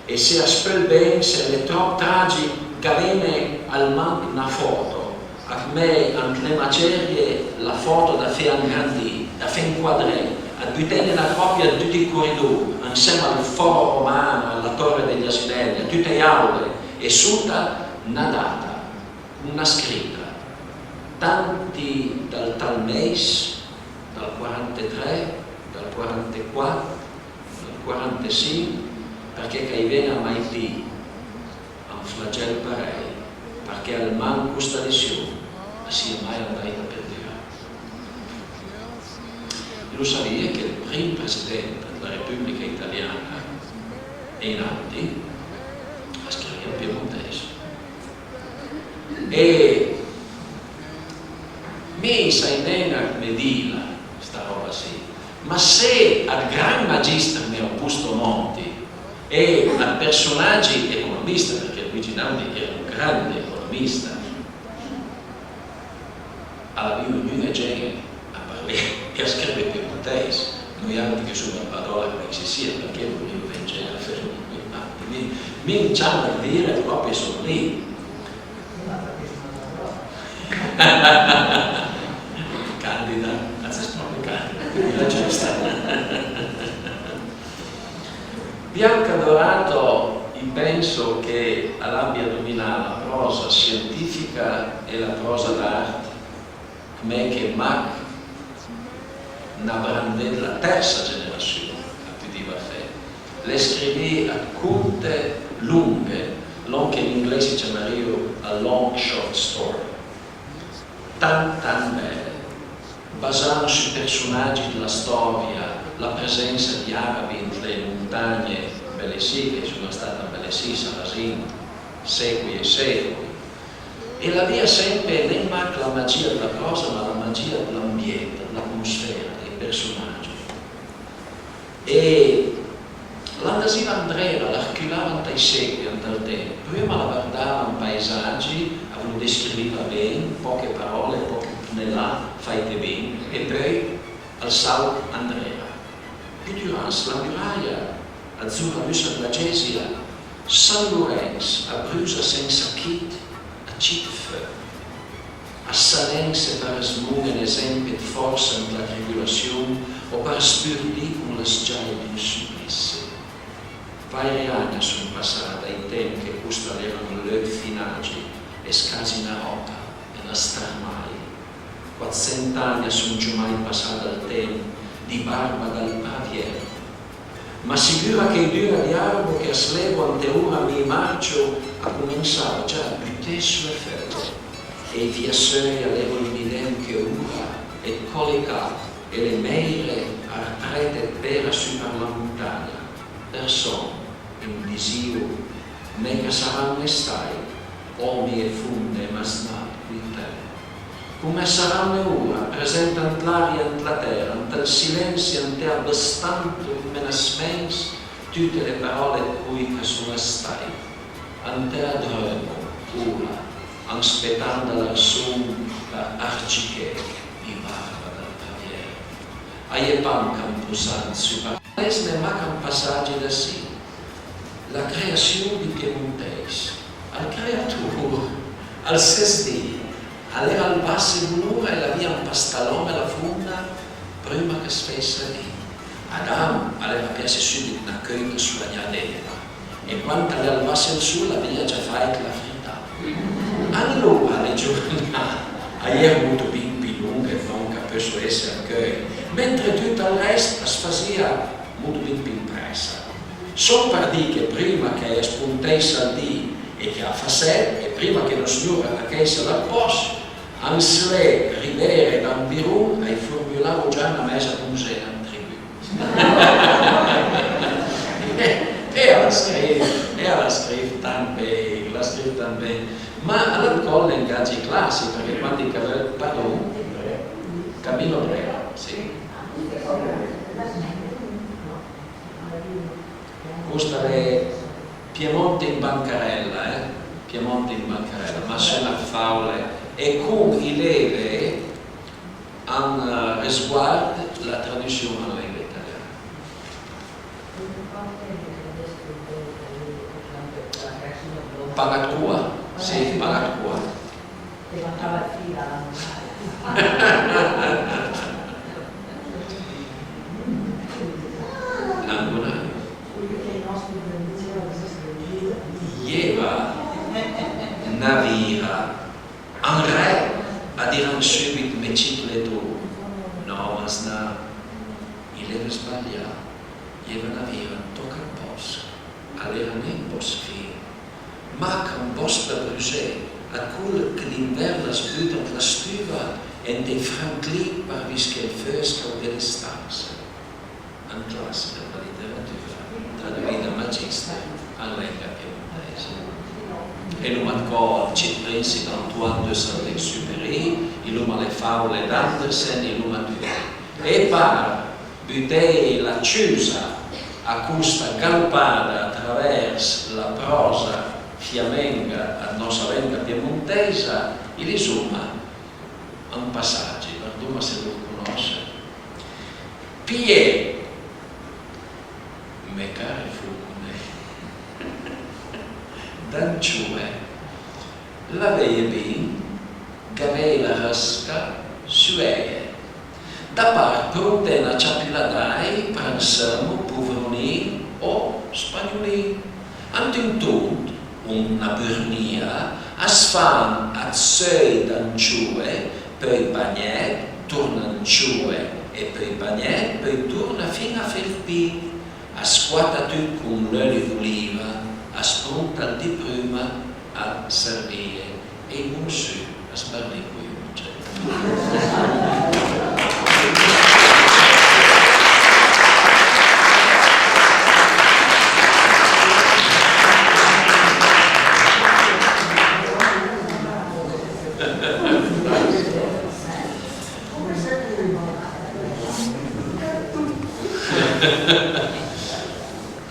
E se as peul ben, se a l'é tròp tragich, gavene almanch na fòto, a-i mèt ant le macerie la fòto da fé angrandì, da fé ancuadré, ëd butene na còpia ant tuti ij coridor, ansema al Foro Romano, a la Torre degli Asinelli, a tute j'àure, e sota na data, con na scrita, tanti dal tal mês, dal quarantetré, dal quarantequat, dal quarantesinch, përchè ch'a-i ven-a mai pì un flagel parèj, përchè almanch costa lession a sia mai andàita për dura. Lo savìe che ël prim president dla Repùblica Italiana, Einaudi, a scrivìa an piemontèis? E mi sai nen a come dila sta ròba sì, Ma se ëd gran magister me ò post monti e ëd përsonagi economista, përchè Luigi Einaudi a l'era un grand economista, a l'avìo gnun-e gen a parlé e a scrive piemontèis, noiàutri che soma ëd Badòla, comuncue sia, përchè i vorìo vengé a fé. Mi, mi ciamo ëd dire pròpi son lì. Candida, a ses pròpi candida, quella giusta. Bianca Dorato, i penso che a l'abia dominà la pròsa sientìfica e la pròsa d'art, come che mach na brandé dla tërsa generassion a pudiva fé. L'é scrivì ëd conte longhe, lòn che an inglèis i ciamarìo a long short story, tant, tant bele, basà su përsonagi dla stòria, la presensa dij arabi ant le montagne, ambelessì, che i soma stat ambelessì, sarasin, sécoj e sécoj. E l'avìa sempe nen mach la magìa dla pròsa, ma la magìa dl'ambient, dl'atmosfera, dij përsonagi. E l'andasiva andrera, l'arculava ant ij sécoj, ant ël temp. Prima la vardava un paesagi, a vlo descriviva ben, pòche paròle, pòch tnelà fàite bin, e peui ël sàut andrera. Guturans, la muraja, a zura lussa dla gesia, San Lorenz a brusa sensa chit, a cit feu. A sa nen se par smon-e n'esempi ëd fòrsa ant la tribulassion o par sturdì con la s-giaja d'un suplissé. Vàire ani a son passà dai temp che cost a l'era un leu finagi e scasi na ròta e na starmai. Quatsent ani a son giumai passà dal temp di barba dal Pravier. Ma sigura che i dura di arbo che a s'levo ant ora mi marcio a comensavo già a buté su le feule, e ij viaseui a levo ij mileuch ora ëd còle ca e le mèire arprete ëd pera su par la montagna. Përson i më disìo: mé ch'a saran stait òmi e fonde masnà coj teu. Come a saran ora present ant l'aria e ant la tera, ant ël silensi, ant ea bëstanto come na smens tute le paròle ëd coj ch'a son stait. Ant ea dreumo ora, an spetant da l'arson par arciché ij barba dal Pravier. A-i é pa un camposant su par. A l'é mach un passagi da sì. La creassion dij piemontèis. Ël creator, al sesdì, a l'era al basse d'onora e l'avìa ampastà l'òm e la fonda prima ch'as fèissa vin. Adam a l'era piassì sùbit na cheuta su la gna d'Eva, e quand a l'é alvasse ël sol a l'avìa già fàit la frità. Alora le giornà a j'era molto bin pì longhe, lòn ch'a peusso esse ancheuj, mentre tut ël rest as fasìa molto bin pì an pressa. Sòn par dì che prima ch'a spontèissa ël dì e ch'a fasèt, e prima che nossgnor a tachèissa l'arpòst, an s'le rivere da un viron a-j formulavo già na mèza donzena an tribù. E a l'ha scrivt, e a l'ha scrivt tant bin, a l'ha scrivt tant bin. Ma a l'ha ëncò ël lengatge classich, përchè quand ch'a veuj, pardon? Camino Brera, sì. Costa a l'é Piemonte in bancarella, eh? Piemonte in bancarella, ma su na fàula, e con ij leve an resguard la tradussion an lenga italiana. Pan ëd coa? Sì, pan ëd coa. Langonai. Jeva na vira. An re a diran sùbit: me cit l'é dom. Nò, masnà, i l'eve sbalià. Jeva na vira an tòch ëd bòsch. A l'era nen un bòsch fin, mach un bòsch da brusé, a col che d'invern as buta ant la stuva e ant ij franclì par visché ël feu e scaudé le stanse. An classica dla literatura, traduì da magister an lenga piemontèisa. E i l'oma ëncò ël Cit Princip d'Antoine de Saint-Exupéry, i l'oma le fàule d'Andersen, i l'oma tute. E par Buteje la ciusa a costa galpada a travers la pròsa fiamenga ëd nòsta lenga piemontèisa, i lisoma un passagi, vardoma se lu conòsse. Pijé, me care fomne, d'ancioe, laveje bin, gaveje la rësca, sueje. Da part pronte na ciapila d'ài, për anseumo, povronin o spagnolin. Ant un tond o na burnìa as fan ëd seuj d'ancioe, peui bagnèt, torna ancioe e peui bagnèt, peui torna fin-a a fé ël pì. As cuata tut con l'euli d'oliva, as pronta ël di prima a servìje e i monsù a sbërlin coi occ.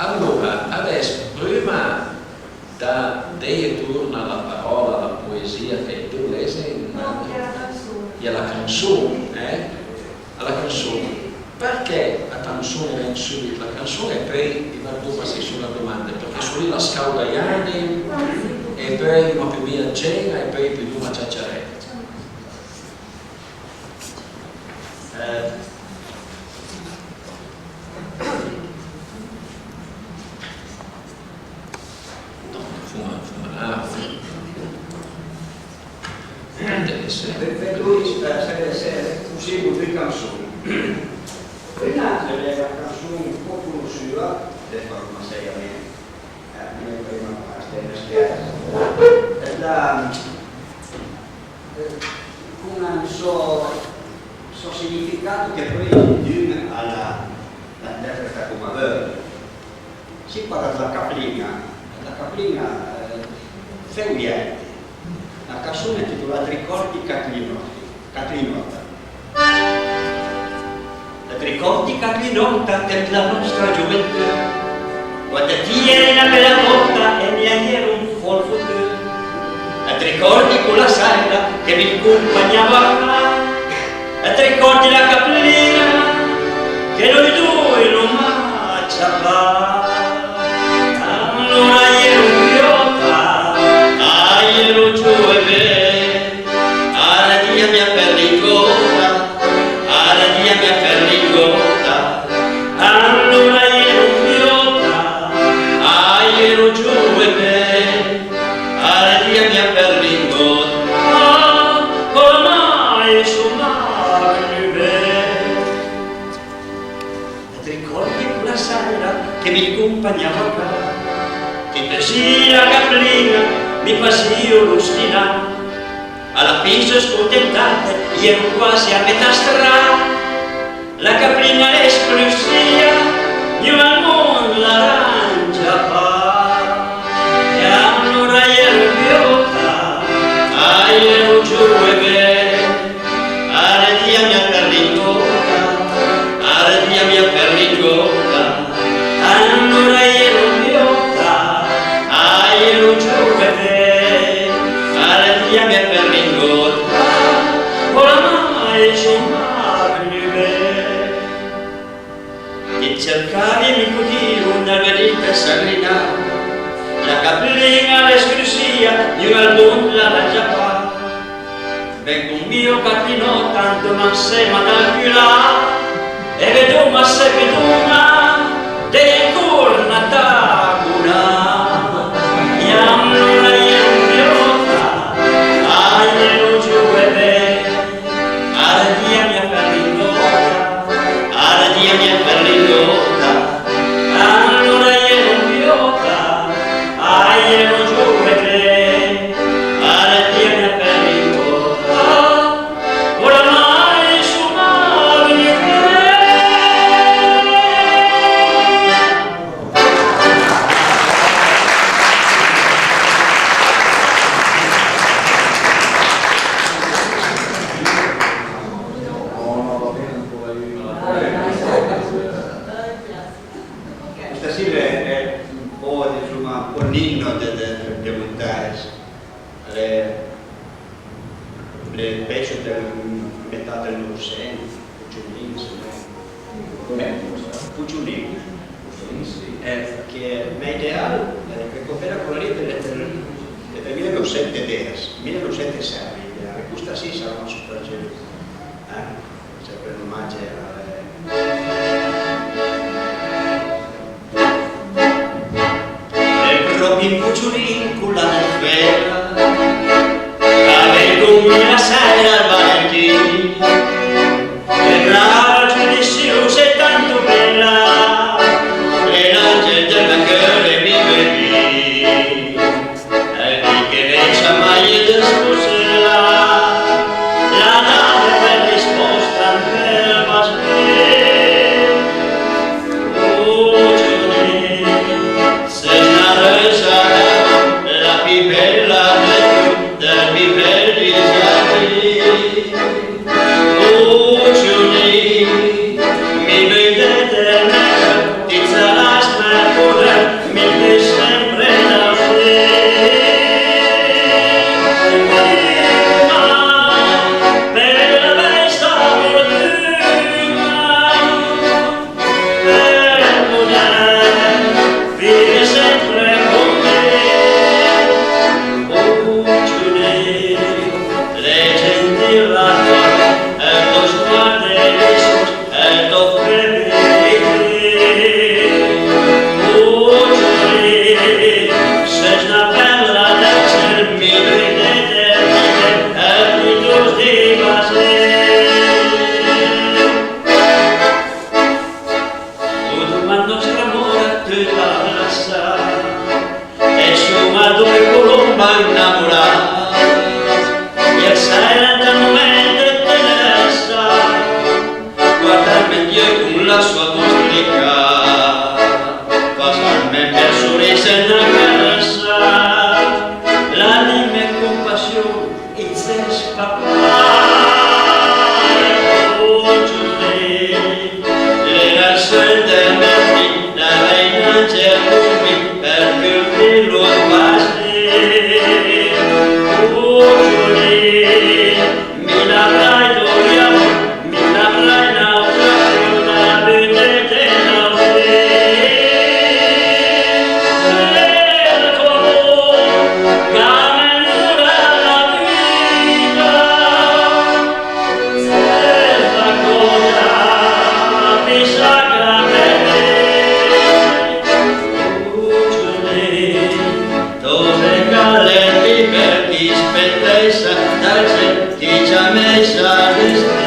Alora, adess, prima da deje torna la paròla a la poesìa che i deu lese, a la canson, eh? A la canson. Përchè a canson e ven sùbit la canson e peui i vardoma se i son ëd domande, përchè son lì la scàuda j'ànim e peui i n'oma pì mia ëd gen-a e peui i pudoma ciaciaré. Eh, no, fuma, fuma, ah, fuma. Interesse. Pe-, pe-, lui, eh, se, se, così, con dui canson. Una a l'é na canson un pò conossùa, deso a m'assèia mia, eh, mia prima, ma a l'é na schersa. E la, eh, con un sò, sò significato che poi ognun a l'ha, la interpreta come a veul. Si parla dla caplin-a, la caplin-a, eh, fé un viert, na canson intitolà Ëd ricòrd di Catlinòta. Ëd ricòrd di Catlinòta, temp dla nòstra gioventù, quand ti i ere na bela bòta e mi a j'ero un fòl fotù. Ëd ricòrd di cola sèira che mi t'compagnavo a ca. Ëd ricòrd di la caplin-a che noi doi i l'oma ciapà. Alora a j'ero un pijòta, a j'ero giòven, a l'ha dìa mia perlingòta, a l'ha dìa mia perlingòta. Alora a j'ero un pijòta, a j'ero giòven, a l'ha dìa mia perlingòta, oramai i son mach pì vej. Ëd ricòrd di cola sèira che mi t'compagnavo a ca, ti pesìe la caplin-a, mi pasìo l'ostinà. A la fin scontentate, i j'ero quasi a metà stra. La caplin-a a l'é splussìa, gnun al mond a l'ha giapà. E alora a j'ero un pijòta, a j'ero giòven, a l'ha dìa mia perlingòta, a l'ha dìa mia perlingòta. Alora a j'ero un pijòta, a j'ero giòven, a l'ha dìa mia perlingòta, oramai i son mach pì vej. Ti cercavi, mi cotìo, na vedita sagrinà, la caplin-a a l'é splussìa, gnun al mond a l'ha giapà. Ven con mi, o Catlinòta, andoma ansema dal culà e vedoma se pudoma deje ancora na tacona. E alora a j'ero un pijòta, a j'ero giòven, a l'ha dìa mia perlingòta, a l'ha dìa mia perlingòta. Alora a j'ero un pijòta, a j'ero giòven, a l'ha dìa mia perlingòta, oramai i son mach pì vej. Eh, che m'ideal, eh, che copela quella lì, per, per, per mille novecento e dece, mille novecento e sei, eh, costa sì sarà una super giuria, eh? Sempre un omaggio alle... E propi un cucciulin con la bufera, avei con mi la sera al Valentin, e brava, giudiziusa e tanto bela, e l'angel del me cœur mi vedi, e di che vei ciamai de spusela, la dame per risposta un bel bastin. Oh, Giulie, ses na reusa, la pì bela de tuti, dël pì bel giardin. Oh, Giulie, mi veuj dete mia, ti saras mè poder, mi veuj sempre davanti. Per la bela fortuna, per poder vive sempre con te. Oh, Giulie, l'è gentil la tua, e to sguard e i so, e to fede. Oh, Giulie, ses na perla dël cel, mi veuj dete mia, e ti dovri basé. Lu domand nòstr amor a tuta la sa, e soma doi colomb anamorà. Ier sera ant un moment ëd tenderessa, guardame an d'euj con la soa voss delicà, fasame un bel soris e na caressa, la dime con passion: i ses papà. Oh, Giulie, l'era ël seul dël mè di, l'avei n'angel con mi, për cumplì lu bastin. Oh, Giulie, mi l'avrai doi amor, mi l'avrai n'àutra, da butete davanti. L'era l'amor ch'a m'onora la vita, sensa còsa pì sacra che ti. Oh, Giulie, to regal l'è ël pì bel, ti spetessa, tace, ti ciamessa destì.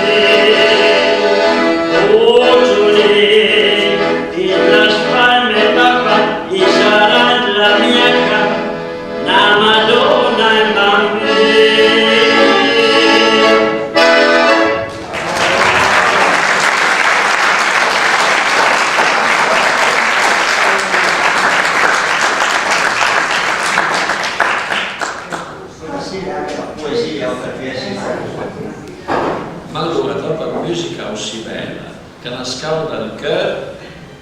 Oh, Giulie, ti l'has fà mè papà, i sarà ant la mia ca na Madona e un Bambin. Ma alora, dopo la musica così bella, che a na scauda ël cœur,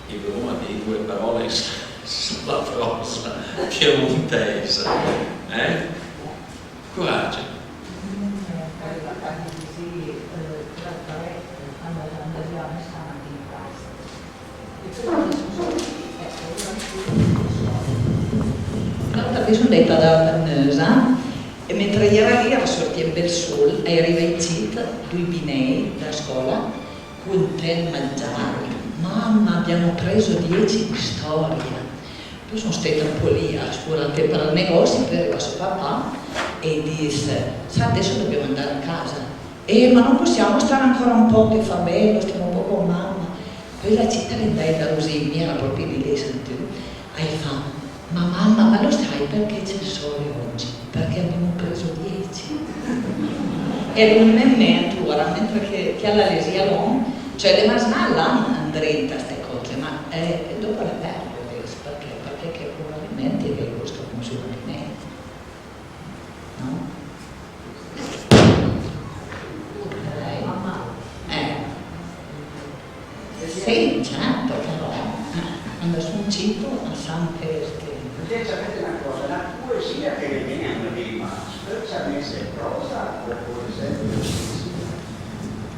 i vëdoma dì doe paròle s'la pròsa piemontèisa, eh? Coragio. L'àutra dì son andàita da la banneusa e mentre a i era lì a l'era sortì un bel sol, a-i era rivà cit doi binèi da scòla, content mangiar. Mamma, abbiamo preso dieci di storia. Poi son stàita un po' lì a scorà për ël negòssi, poi a-i riva sò papà e a-j dis: "Sa, adesso dobbiamo andare a casa." "Eh, ma non possiamo stare ancora un po' che fa bello, stiamo un po' con mamma." Poi la cit a l'é andàita così, mi a l'era pròpi lì, l'hai sentù. A-j fa: "Ma mamma, ma lo sai perché c'è il sole oggi? Perché abbiamo preso dieci." E a l'é ven-gnù an mènt alora, mentre che, che a la lesìa lòn, cioè, a l'é maznà là andrinta ste còse, ma, eh, dopo a l'é verio, perché, perché che probabilmente i è còs ch'a funsiona pì mej. No? Ok. Eh. Sì, certo, però, eh, quand a son cito a san perché. Perché sapete una cosa, la poesia che le viene a una rima, specialmente in prosa, oppure sempre in poesia?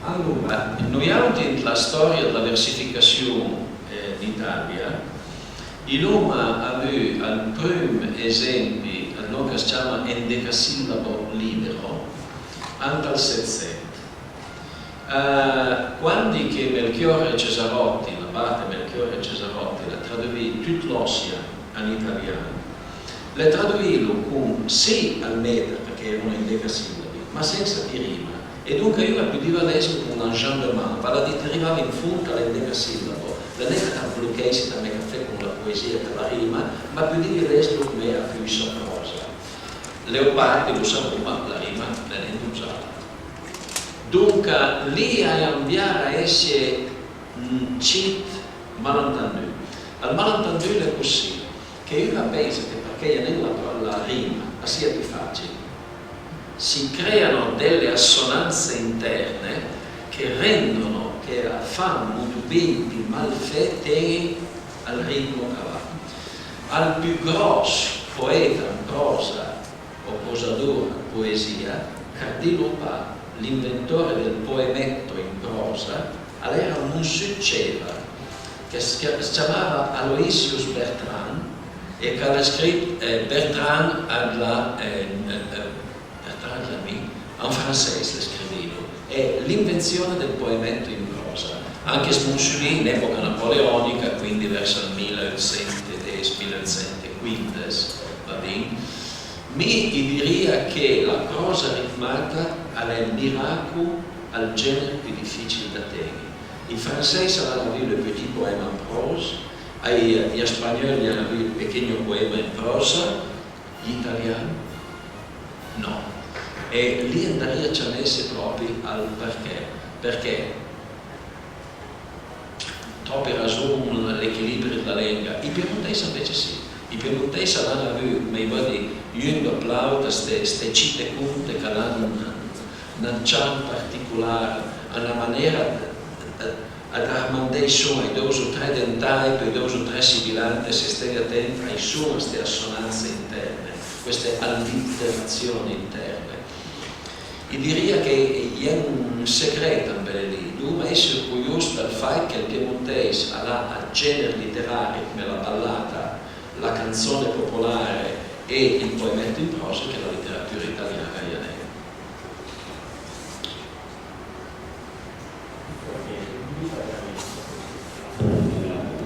Alora, noi auti ant la stòria dla versificassion, eh, d'Italia, I l'oma avù ël prim esempi ëd lòn ch'as ciama endecasillabo libero ant ël Setsent. Eh, quandi che Melchiorre Cesarotti, l'abate Melchiorre Cesarotti, l'ha traduvì tut l'Ossian an italian, l'ha traduvìlo con, sì, ël meter, përchè a j'ero endecasillabi, ma sensa dì rima. E donca un a pudiva lèslo con l'enjambement, val a dì, ti rivave an fond a l'endecasillabo, l'é nen tant blochèissi tant che a fé con la poesìa ch'a l'ha rima, ma pudive lèslo come a feussa pròsa. Leopardi, lo savoma, la rima l'é nen dosada. Donca, lì a-i anviara a esse un cit malentendù. Ël malentendù l'é cossì, che un a pensa che përchè a-i é nen la, la rima, a sia pì facil. Si creano delle assonanze interne che rendono, che a fan an modo bin pì malfé ten-e ël ritmo ch'a va. Al pì gròss poeta an pròsa o prosador ëd poesìa, Cardì Lopa, l'inventore del poemetto in prosa, a l'era un Monsiù ëd Ceva, ch'as, ch'as ciamava Aloysius Bertrand, e ch'a l'ha scrit, eh, Bertrand a l'ha, eh, eh, Bertrand a l'ha mi, an franseis l'ha scrivìlo, e l'invenzione del poemetto in prosa. Anche sto Monsiù lì, in epoca napoleonica, quindi vers ël milaeutsentedes, milaeutsentequindes, va bin? Mi i dirìa che la prosa ritmata a l'é ël miraco, ël gener pì dificil da ten-i. I franseis a l'han avù le petit poème en prose, i, i spagneul i han avù le pequeño poema in prosa, j'italian no. E lì andarìa ciamesse pròpi al përchè, përchè Tròpe rason, l'equilibri dla lenga. I piemontèis anvece sì. I piemontèis a l'han avù, ma i vëddi, un dòp l'àutr, ste, ste cite conte ch'a l'han un, un ancian particolar, na manera ëd, ëd, ëd armandé i son ai dous o tre dentai, peui dous o tre sibilante, se steghe atent ai son, a ste assonanse interne, queste alliterazione interne. I dirìa che a-i é un segret ambele lì, dovoma esse orgoios dël fat che ël piemontèis a l'ha ëd gener literari come la ballata, la canzone popolare e il poemetto in prosa che la literatura italiana a-i é nen.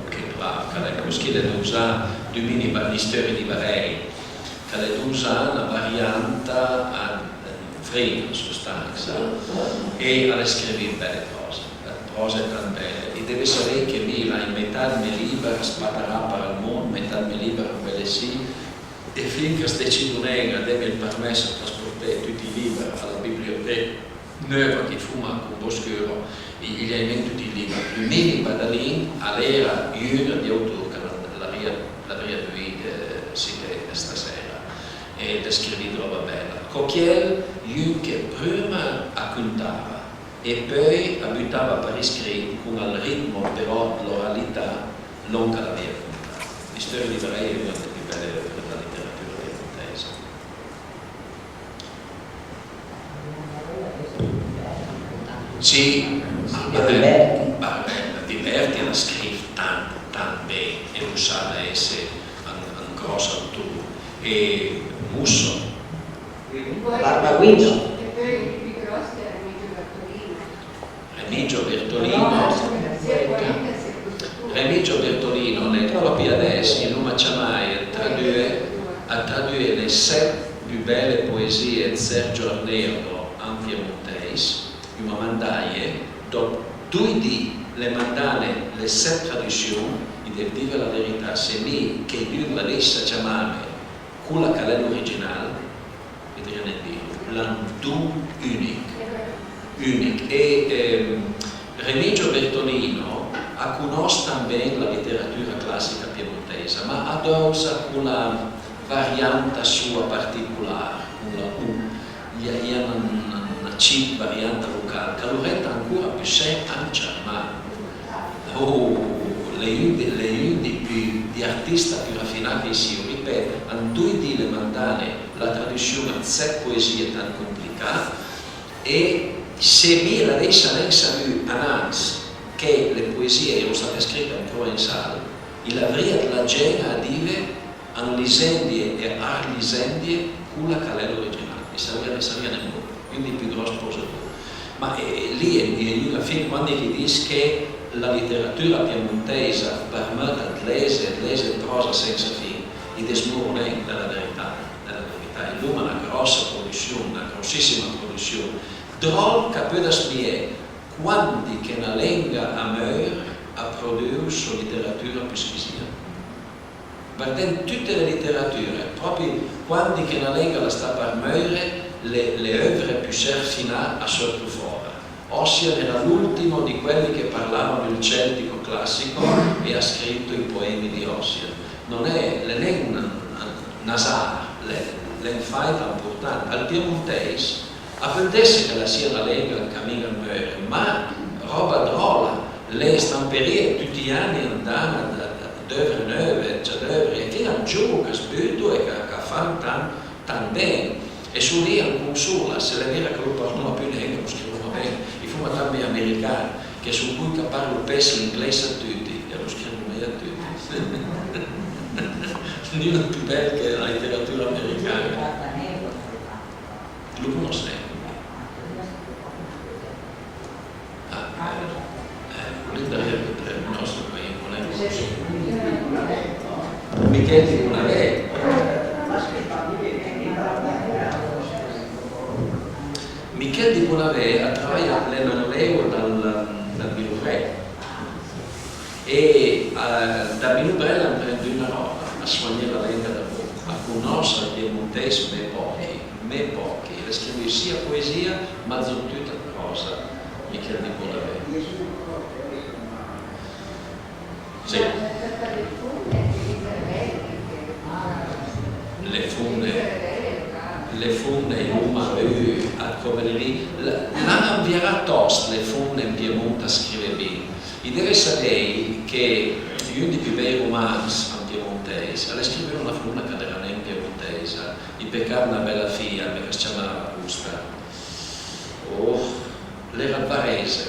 Che bravo, ch'a l'é, coschì l'é dosà, Domini Ba-, l'istòria dij barèj, ch'a l'é dosà na varianta an, an frin, an sostansa, e a l'é scrivì ëd bele pròse, ëd pròse tant bele. I deve savé che mi l'hai metà ëd mè lìber sbatarà për ël mond, metà ëd mè lìber ambele sì, e fin ch'as decido nen a deme ël përmès ëd trasporté tuti ij lìber a la biblioteca neuva ch'i foma con Boscuro, i, i l'hai nen tuti ij lìber. Domini Badalin a l'era un dij autor ch'a l'avrìa, l'avrìa dovì, eh, cité sta sera, e dëscrivì ëd ròba bela. Co chiel, un che prima a contava e peui a butava për iscrit con ël ritmo però ëd l'oralità lòn ch'a l'avìa contà. L'istòria dij barèj a l'é una dle pì bele euvre dla literatura piemontèisa. Sì, ma, ma, ma Di Berti a l'ha scrivù tant, tant bin, e lo sa da esse un, un gròss autor. E Musso. Barbaguino. Remigio Bertolino. Remigio Bertolino a l'é pròpi adess, i l'oma ciamaje a tradue, a tradue le set pì bele poesìe ëd Sergio Arneodo an piemontèis, i l'oma mandaje, dòp doi di l'é mandane le set tradussion, i dev dive la verità, se mi cheidun a l'avèissa ciamame cola ch'a l'é l'original, i dirìa nen dilo, a l'ha un don unic, unic. E, ehm, Remigio Bertolino a conòss tant bin la literatura classica piemontèisa, ma a dòsa cola varianta soa particolar, cola U, i, i l'ha na, na, na cit varianta vocal, ch'a lo renda ancora pì sempl an ciamà. Oh, l'é un dij, l'é un dij pì, dij artista pì rafinà ch'i sia, ripèt, an doi di l'é mandane la tradussion ëd set poesìe tant complicà, e se mi l'avèissa nen savù anans che le poesìe a j'ero state scrite an provensal, I l'avrìa dla gent a dive an lisendie e a rlisendie cola ch'a l'é l'original. I sarìa, i sarìa nen bon. Un dij pì gròss posador. Ma, eh, lì a-i é, a-i é un-a fin, quandi i dis che la literatura piemontèisa a përmët ëd lese, ëd lese pròsa sensa fin, i desmoro nen da la verità, da la verità. I l'oma na gròssa produssion, na gròssissima produssion. Dròl ch'a peul asmié quandi che na lenga a meur, a produs sò literatura püschisìa. Vardend tute le literature, pròpi quandi che na lenga a la sta për meure, le, le euvre püssé rfinà a seurto fòra. Ossian a l'era l'ultimo di quelli che parlavano il celtico classico e ha scritto i poemi di Ossian. Non è, l'é nen un, un azar, l'é, l'é un fàit amportant. Ël piemontèis a peul esse ch'a la sia na lenga an camin a meure, ma, ròba dròla, le stamperie tuti j'ani a-nd an ëd, ëd, ëd euvre neuve, già d'euvre, e fin-a ëd gioch ch'as buto e ch'a, ch'a fan tant, tant ben. E son lì a consola, se l'é vera ch'a lo parloma pì nen, ch'a lo scrivoma ben, i foma tant ben american, che son coj ch'a parlo pes l'angleis ëd tuti, e a lo scrivo mej ëd tuti. Gnun ëd pì bel che la literatura americana. Lo conoss nen. Ah, eh, eh, lì darera che tre, no, sto qua, io non è conosco. Michel di Bonavé. Michel di Bonavé a travaja, l'é manolévo dal, dal Bilovré. E, eh, da Bilobré a l'é andà an una ròba, a suagné la lenga da bon, a conoss ël piemontèis mej pòchi, mej pòchi. A l'é scrivù sia poesìa, ma zont tut ëd pròsa, Michel di Bonavé. Sì. Le fomne, le fomne i l'oma avù ëd còmb lì. L-, l'han anvierà tòst le fomne an Piemont a scrive bin. I deve savé che un dij pì bej romans an piemontèis a l'é scrivù da na fomna ch'a l'era nen piemontèisa, i pecà ëd na bela fija, parché as ciamava Augusta. Oh, l'era ëd Varese.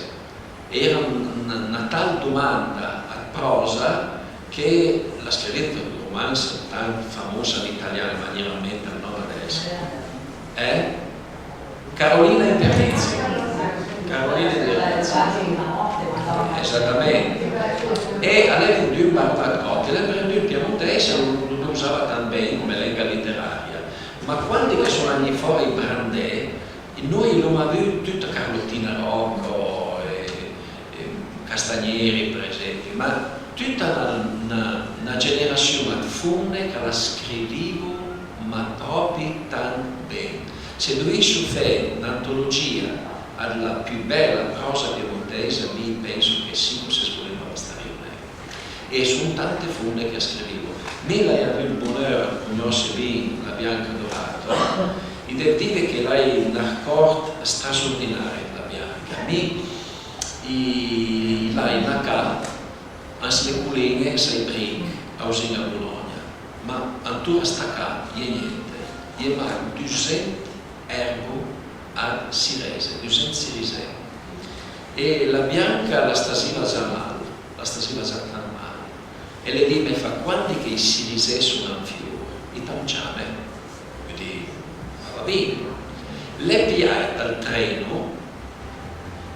E a l'era na, na, na tal domanda ëd pròsa che l'ha scrivù un romans tant famos an italian, ma a-i ven nen an ment ël nòm adess. Eh? Carolina Imbernizzi. Carolina Imbernizzi. Esatament. E a l'é vendù an baron ëd Còti, a l'é vendù an piemontèis, a lo, lo usava tant ben come lenga literaria. Ma quandi ch'a son agnì fòra ij Brandé, noi i l'oma avù tuta Carlottina Rocco e, e Castagneri, për esempi, ma tuta na, na, na generassion ëd fomne ch'a la scrivivo, ma pròpi tant ben. Se dovisso fé n'antologìa ëd la pì bela pròsa piemontèisa, mi i penso che sinch o ses volum a bastarìo nen. E a son tante fomne ch'a scrivivo. Mi l'hai avù ël boneur ëd cognosse bin la Bianca Dorato. I dev dive che l'hai ën arcòrd straordinari dla Bianca. Mi i, i l'hai na ca an sle colin-e, sai Brich, a vizin a Bologna. Ma antor a sta ca i é gnente, i é mach dusent erbo ëd sirese, dusent sirisé. E la Bianca a la stasìa za mal, a la stasìa za tant mal. E l'é dime: "Fa, quandi che ij sirisé a son an fior, i t'am ciame?" I di: "A va bin." L'é pijà ël treno,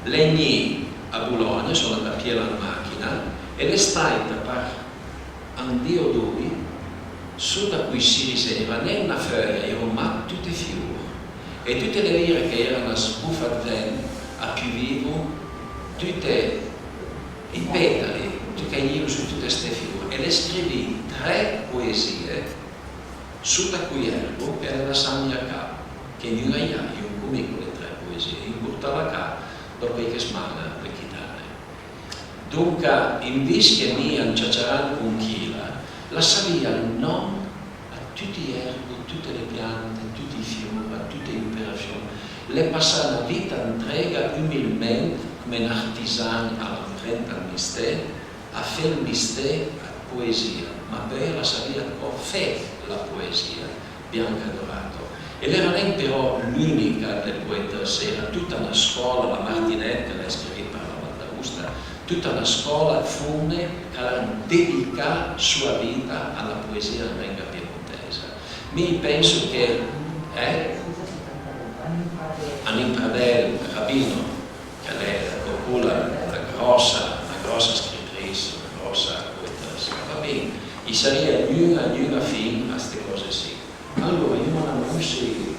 l'é gnì a Bologna, a son andà a piela an machina, e l'é stàita par an di o doi sota coj sirisé, i era nen na feuja, i era mach tute fior. E tute le vire ch'a-i era na sbofa ëd vent a piuvivo tute ij petali, tute ch'a-i iro su tute ste fior. E l'é scrivì tre poesìe sota coj erbo e a l'é lassame a ca, che gnun a-j ajo, anche mi, cole tre poesìe, i portava a ca, dòp ch'a-i ven man le chitare. Donca, anvìs che mi an ciaciarand con chila, la savìa ël nòm a tuti j'erbo, tute le piante, tuti ij fior, a tute j'operassion, l'é passà na vita antrega umilment, come n'artisan a l'anfrenta ël misté, a fé ël misté ëd poesìa, ma peui a la savìa ancò fé la poesìa, Bianca Dorato. E l'era nen però l'ùnica dle poetësse, a-i era tuta na scòla, la Martinette, ch'a l'hai scrivì për la Val d'Aosta, tuta na scòla dë fomne ch'a l'han dedicà soa vita a la poesìa an lenga piemontèisa. Mi penso che, eh, Anin Pradel, Rabino, ch'a l'é copola na gròssa, na gròssa scritris, na gròssa poetessa, va ben, i sarìa gnun-a, gnun-a fin a ste còse sì. Alora, i ma l'anonsi.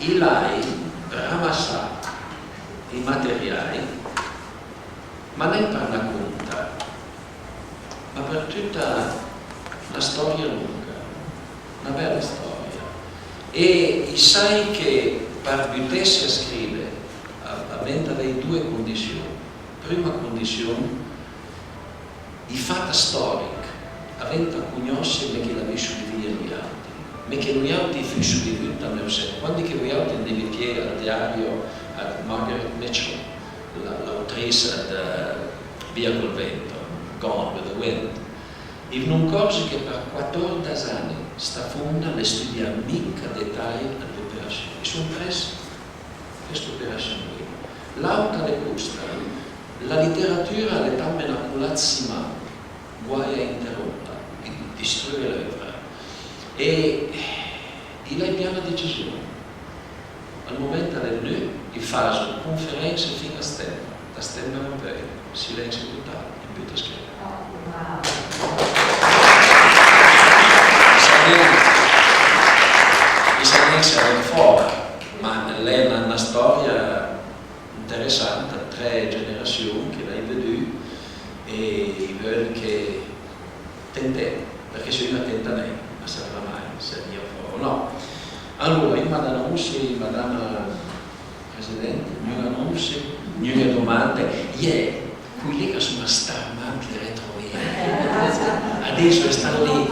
I l'hai ramassà i materiai, ma nen për na conta, ma për tuta na stòria longa, na bela stòria. E i sai che për butesse a scrive a, a venta avèj doe condission. Prima condission, i fat stòrich a venta cognòsse, ma che i l'avìo vivìe noi àutri, ma che noi àutri i fusso vivù a nòstra. Quandi che voi àutri andeve pijé ël diario a Margaret Mitchell, la, l'autrice dë Via col vento, Gone with the Wind, i vnù ancòrzi che për quatòrdes ani sta fomna a l'é studià mica a detaj l'operassion. I son pres chesta operassion qui. L'àuta a l'é costa, la literatura a l'é tant meno cola ëd sima, guai a interòmpa, di-, distrughe l'òvra. E i l'hai pijà na decision. Al moment a l'é vnù, i faso conferense fin a stètembre, da stètembre an peui, silensi total, i buto a scrive. I sa nen, i sa nen se a ven fòra, ma a l'é na, na stòria interessanta, tre generassion che l'hai vedù e i veul che tenté, përchè se un a tenta nen, a savrà mai se a vìa fòra o nò. Alora, i ma l'anonsi, Madama President, gnun anonsi, gnun-e domande, iè, coj lì ch'a son a Starmant, li retrové. Adess a stan lì,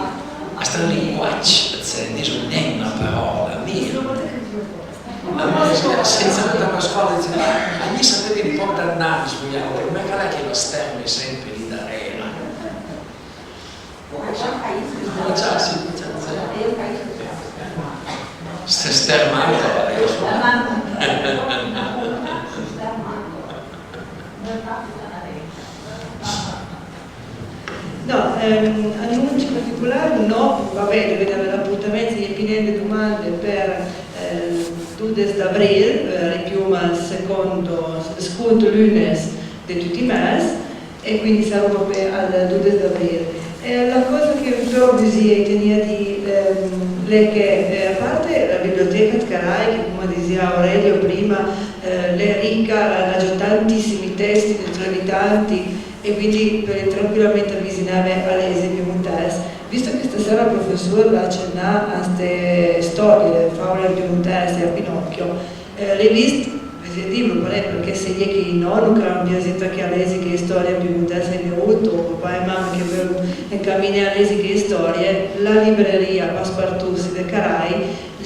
a stan lì quach, a diso nen na paròla, mi. A mi, sensa andé a scòla, a mi sapeve un pòch d'annà, voi àutri, ma ch'a l'é che la stèrme sempe lì darera. Ciao, sì, ciao, ciao. Sta Starmant, No, ehm, anunci particolar no, va ben, deve aver l'apuntament, se i è pì nen de domande për eh, dudes d'avril, eh, ripiuma ël secondo, ël second lunes de tuti i mes, e quindi saroma pì al dudes d'avril. E la cosa che però bisogna tenì a dì, ehm, l'è che, eh, a parte la biblioteca ëd Carai, che, come diseva Aurelio prima, eh, l'è ricca, l'ha già tantissimi testi, ne trovi tanti, e quindi peude tranquillament avisineve a lesi piemontèis. Visto che stasera ël professor l'ha acennà a ste storie, faule piemontèise e a Pinocchio, eh, l'hai vist, veuria dilo parèj, përchè se i è chei nòno ch'a l'han piazì tacà a lesi chei storie piemontèise, i n'hai avut, o papà e mama che a veulo ancaminé a lesi chei storie, la libreria Passepartout, sì, de Carai,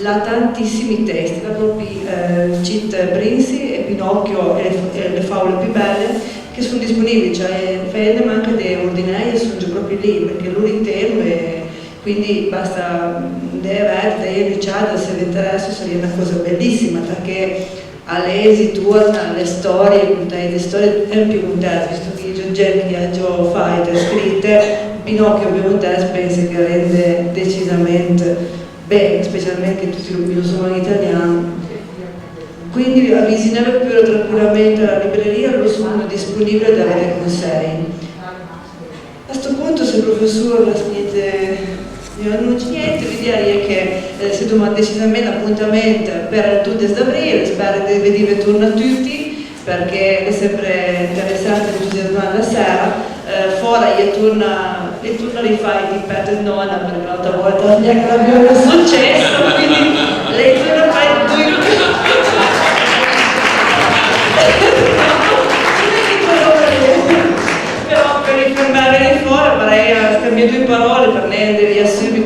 l'ha tantissimi testi, l'ha pròpi, eh, Cit Prinsi e Pinocchio e le, e le faule pì bèle, che son disponìbili, cioè, fèjende manca de ordineje, son giò pròpi lì, përchè lor i teno e quindi basta, mm, andé a vèdde, daghe un'uciada, se v'interessa, a sarìa na còsa belissima, përchè a lesi, tuorna le storie, contaje le storie, e an piemontèis, visto che i è giò gent che i à giò fàite, scrite, Pinocchio an piemontèis, pense che a rende decisament ben, specialment che tuti lo, lo soma an italian. Quindi avisineve pure tranquillament a la libreria, lor son disponìbili a deve dei consèj. A sto punto, se ël professor l'ha niente, no, no c'è niente, vi diria che, eh, se doma decisament l'apontament për ël dudes d'avril, spero de vedive torna tuti, përchè l'è sempre interessant, entusiasmant la sera. Eh, fòra i è torna, i è torna rifà ij timpèt ëd nòna, përchè l'àutra vòlta gnanca l'avìo avù sucess, quindi l'è torna fà ij doi. Però për rifermeve lì fòra, parèj, scambié doi paròle për nen andé via sùbit.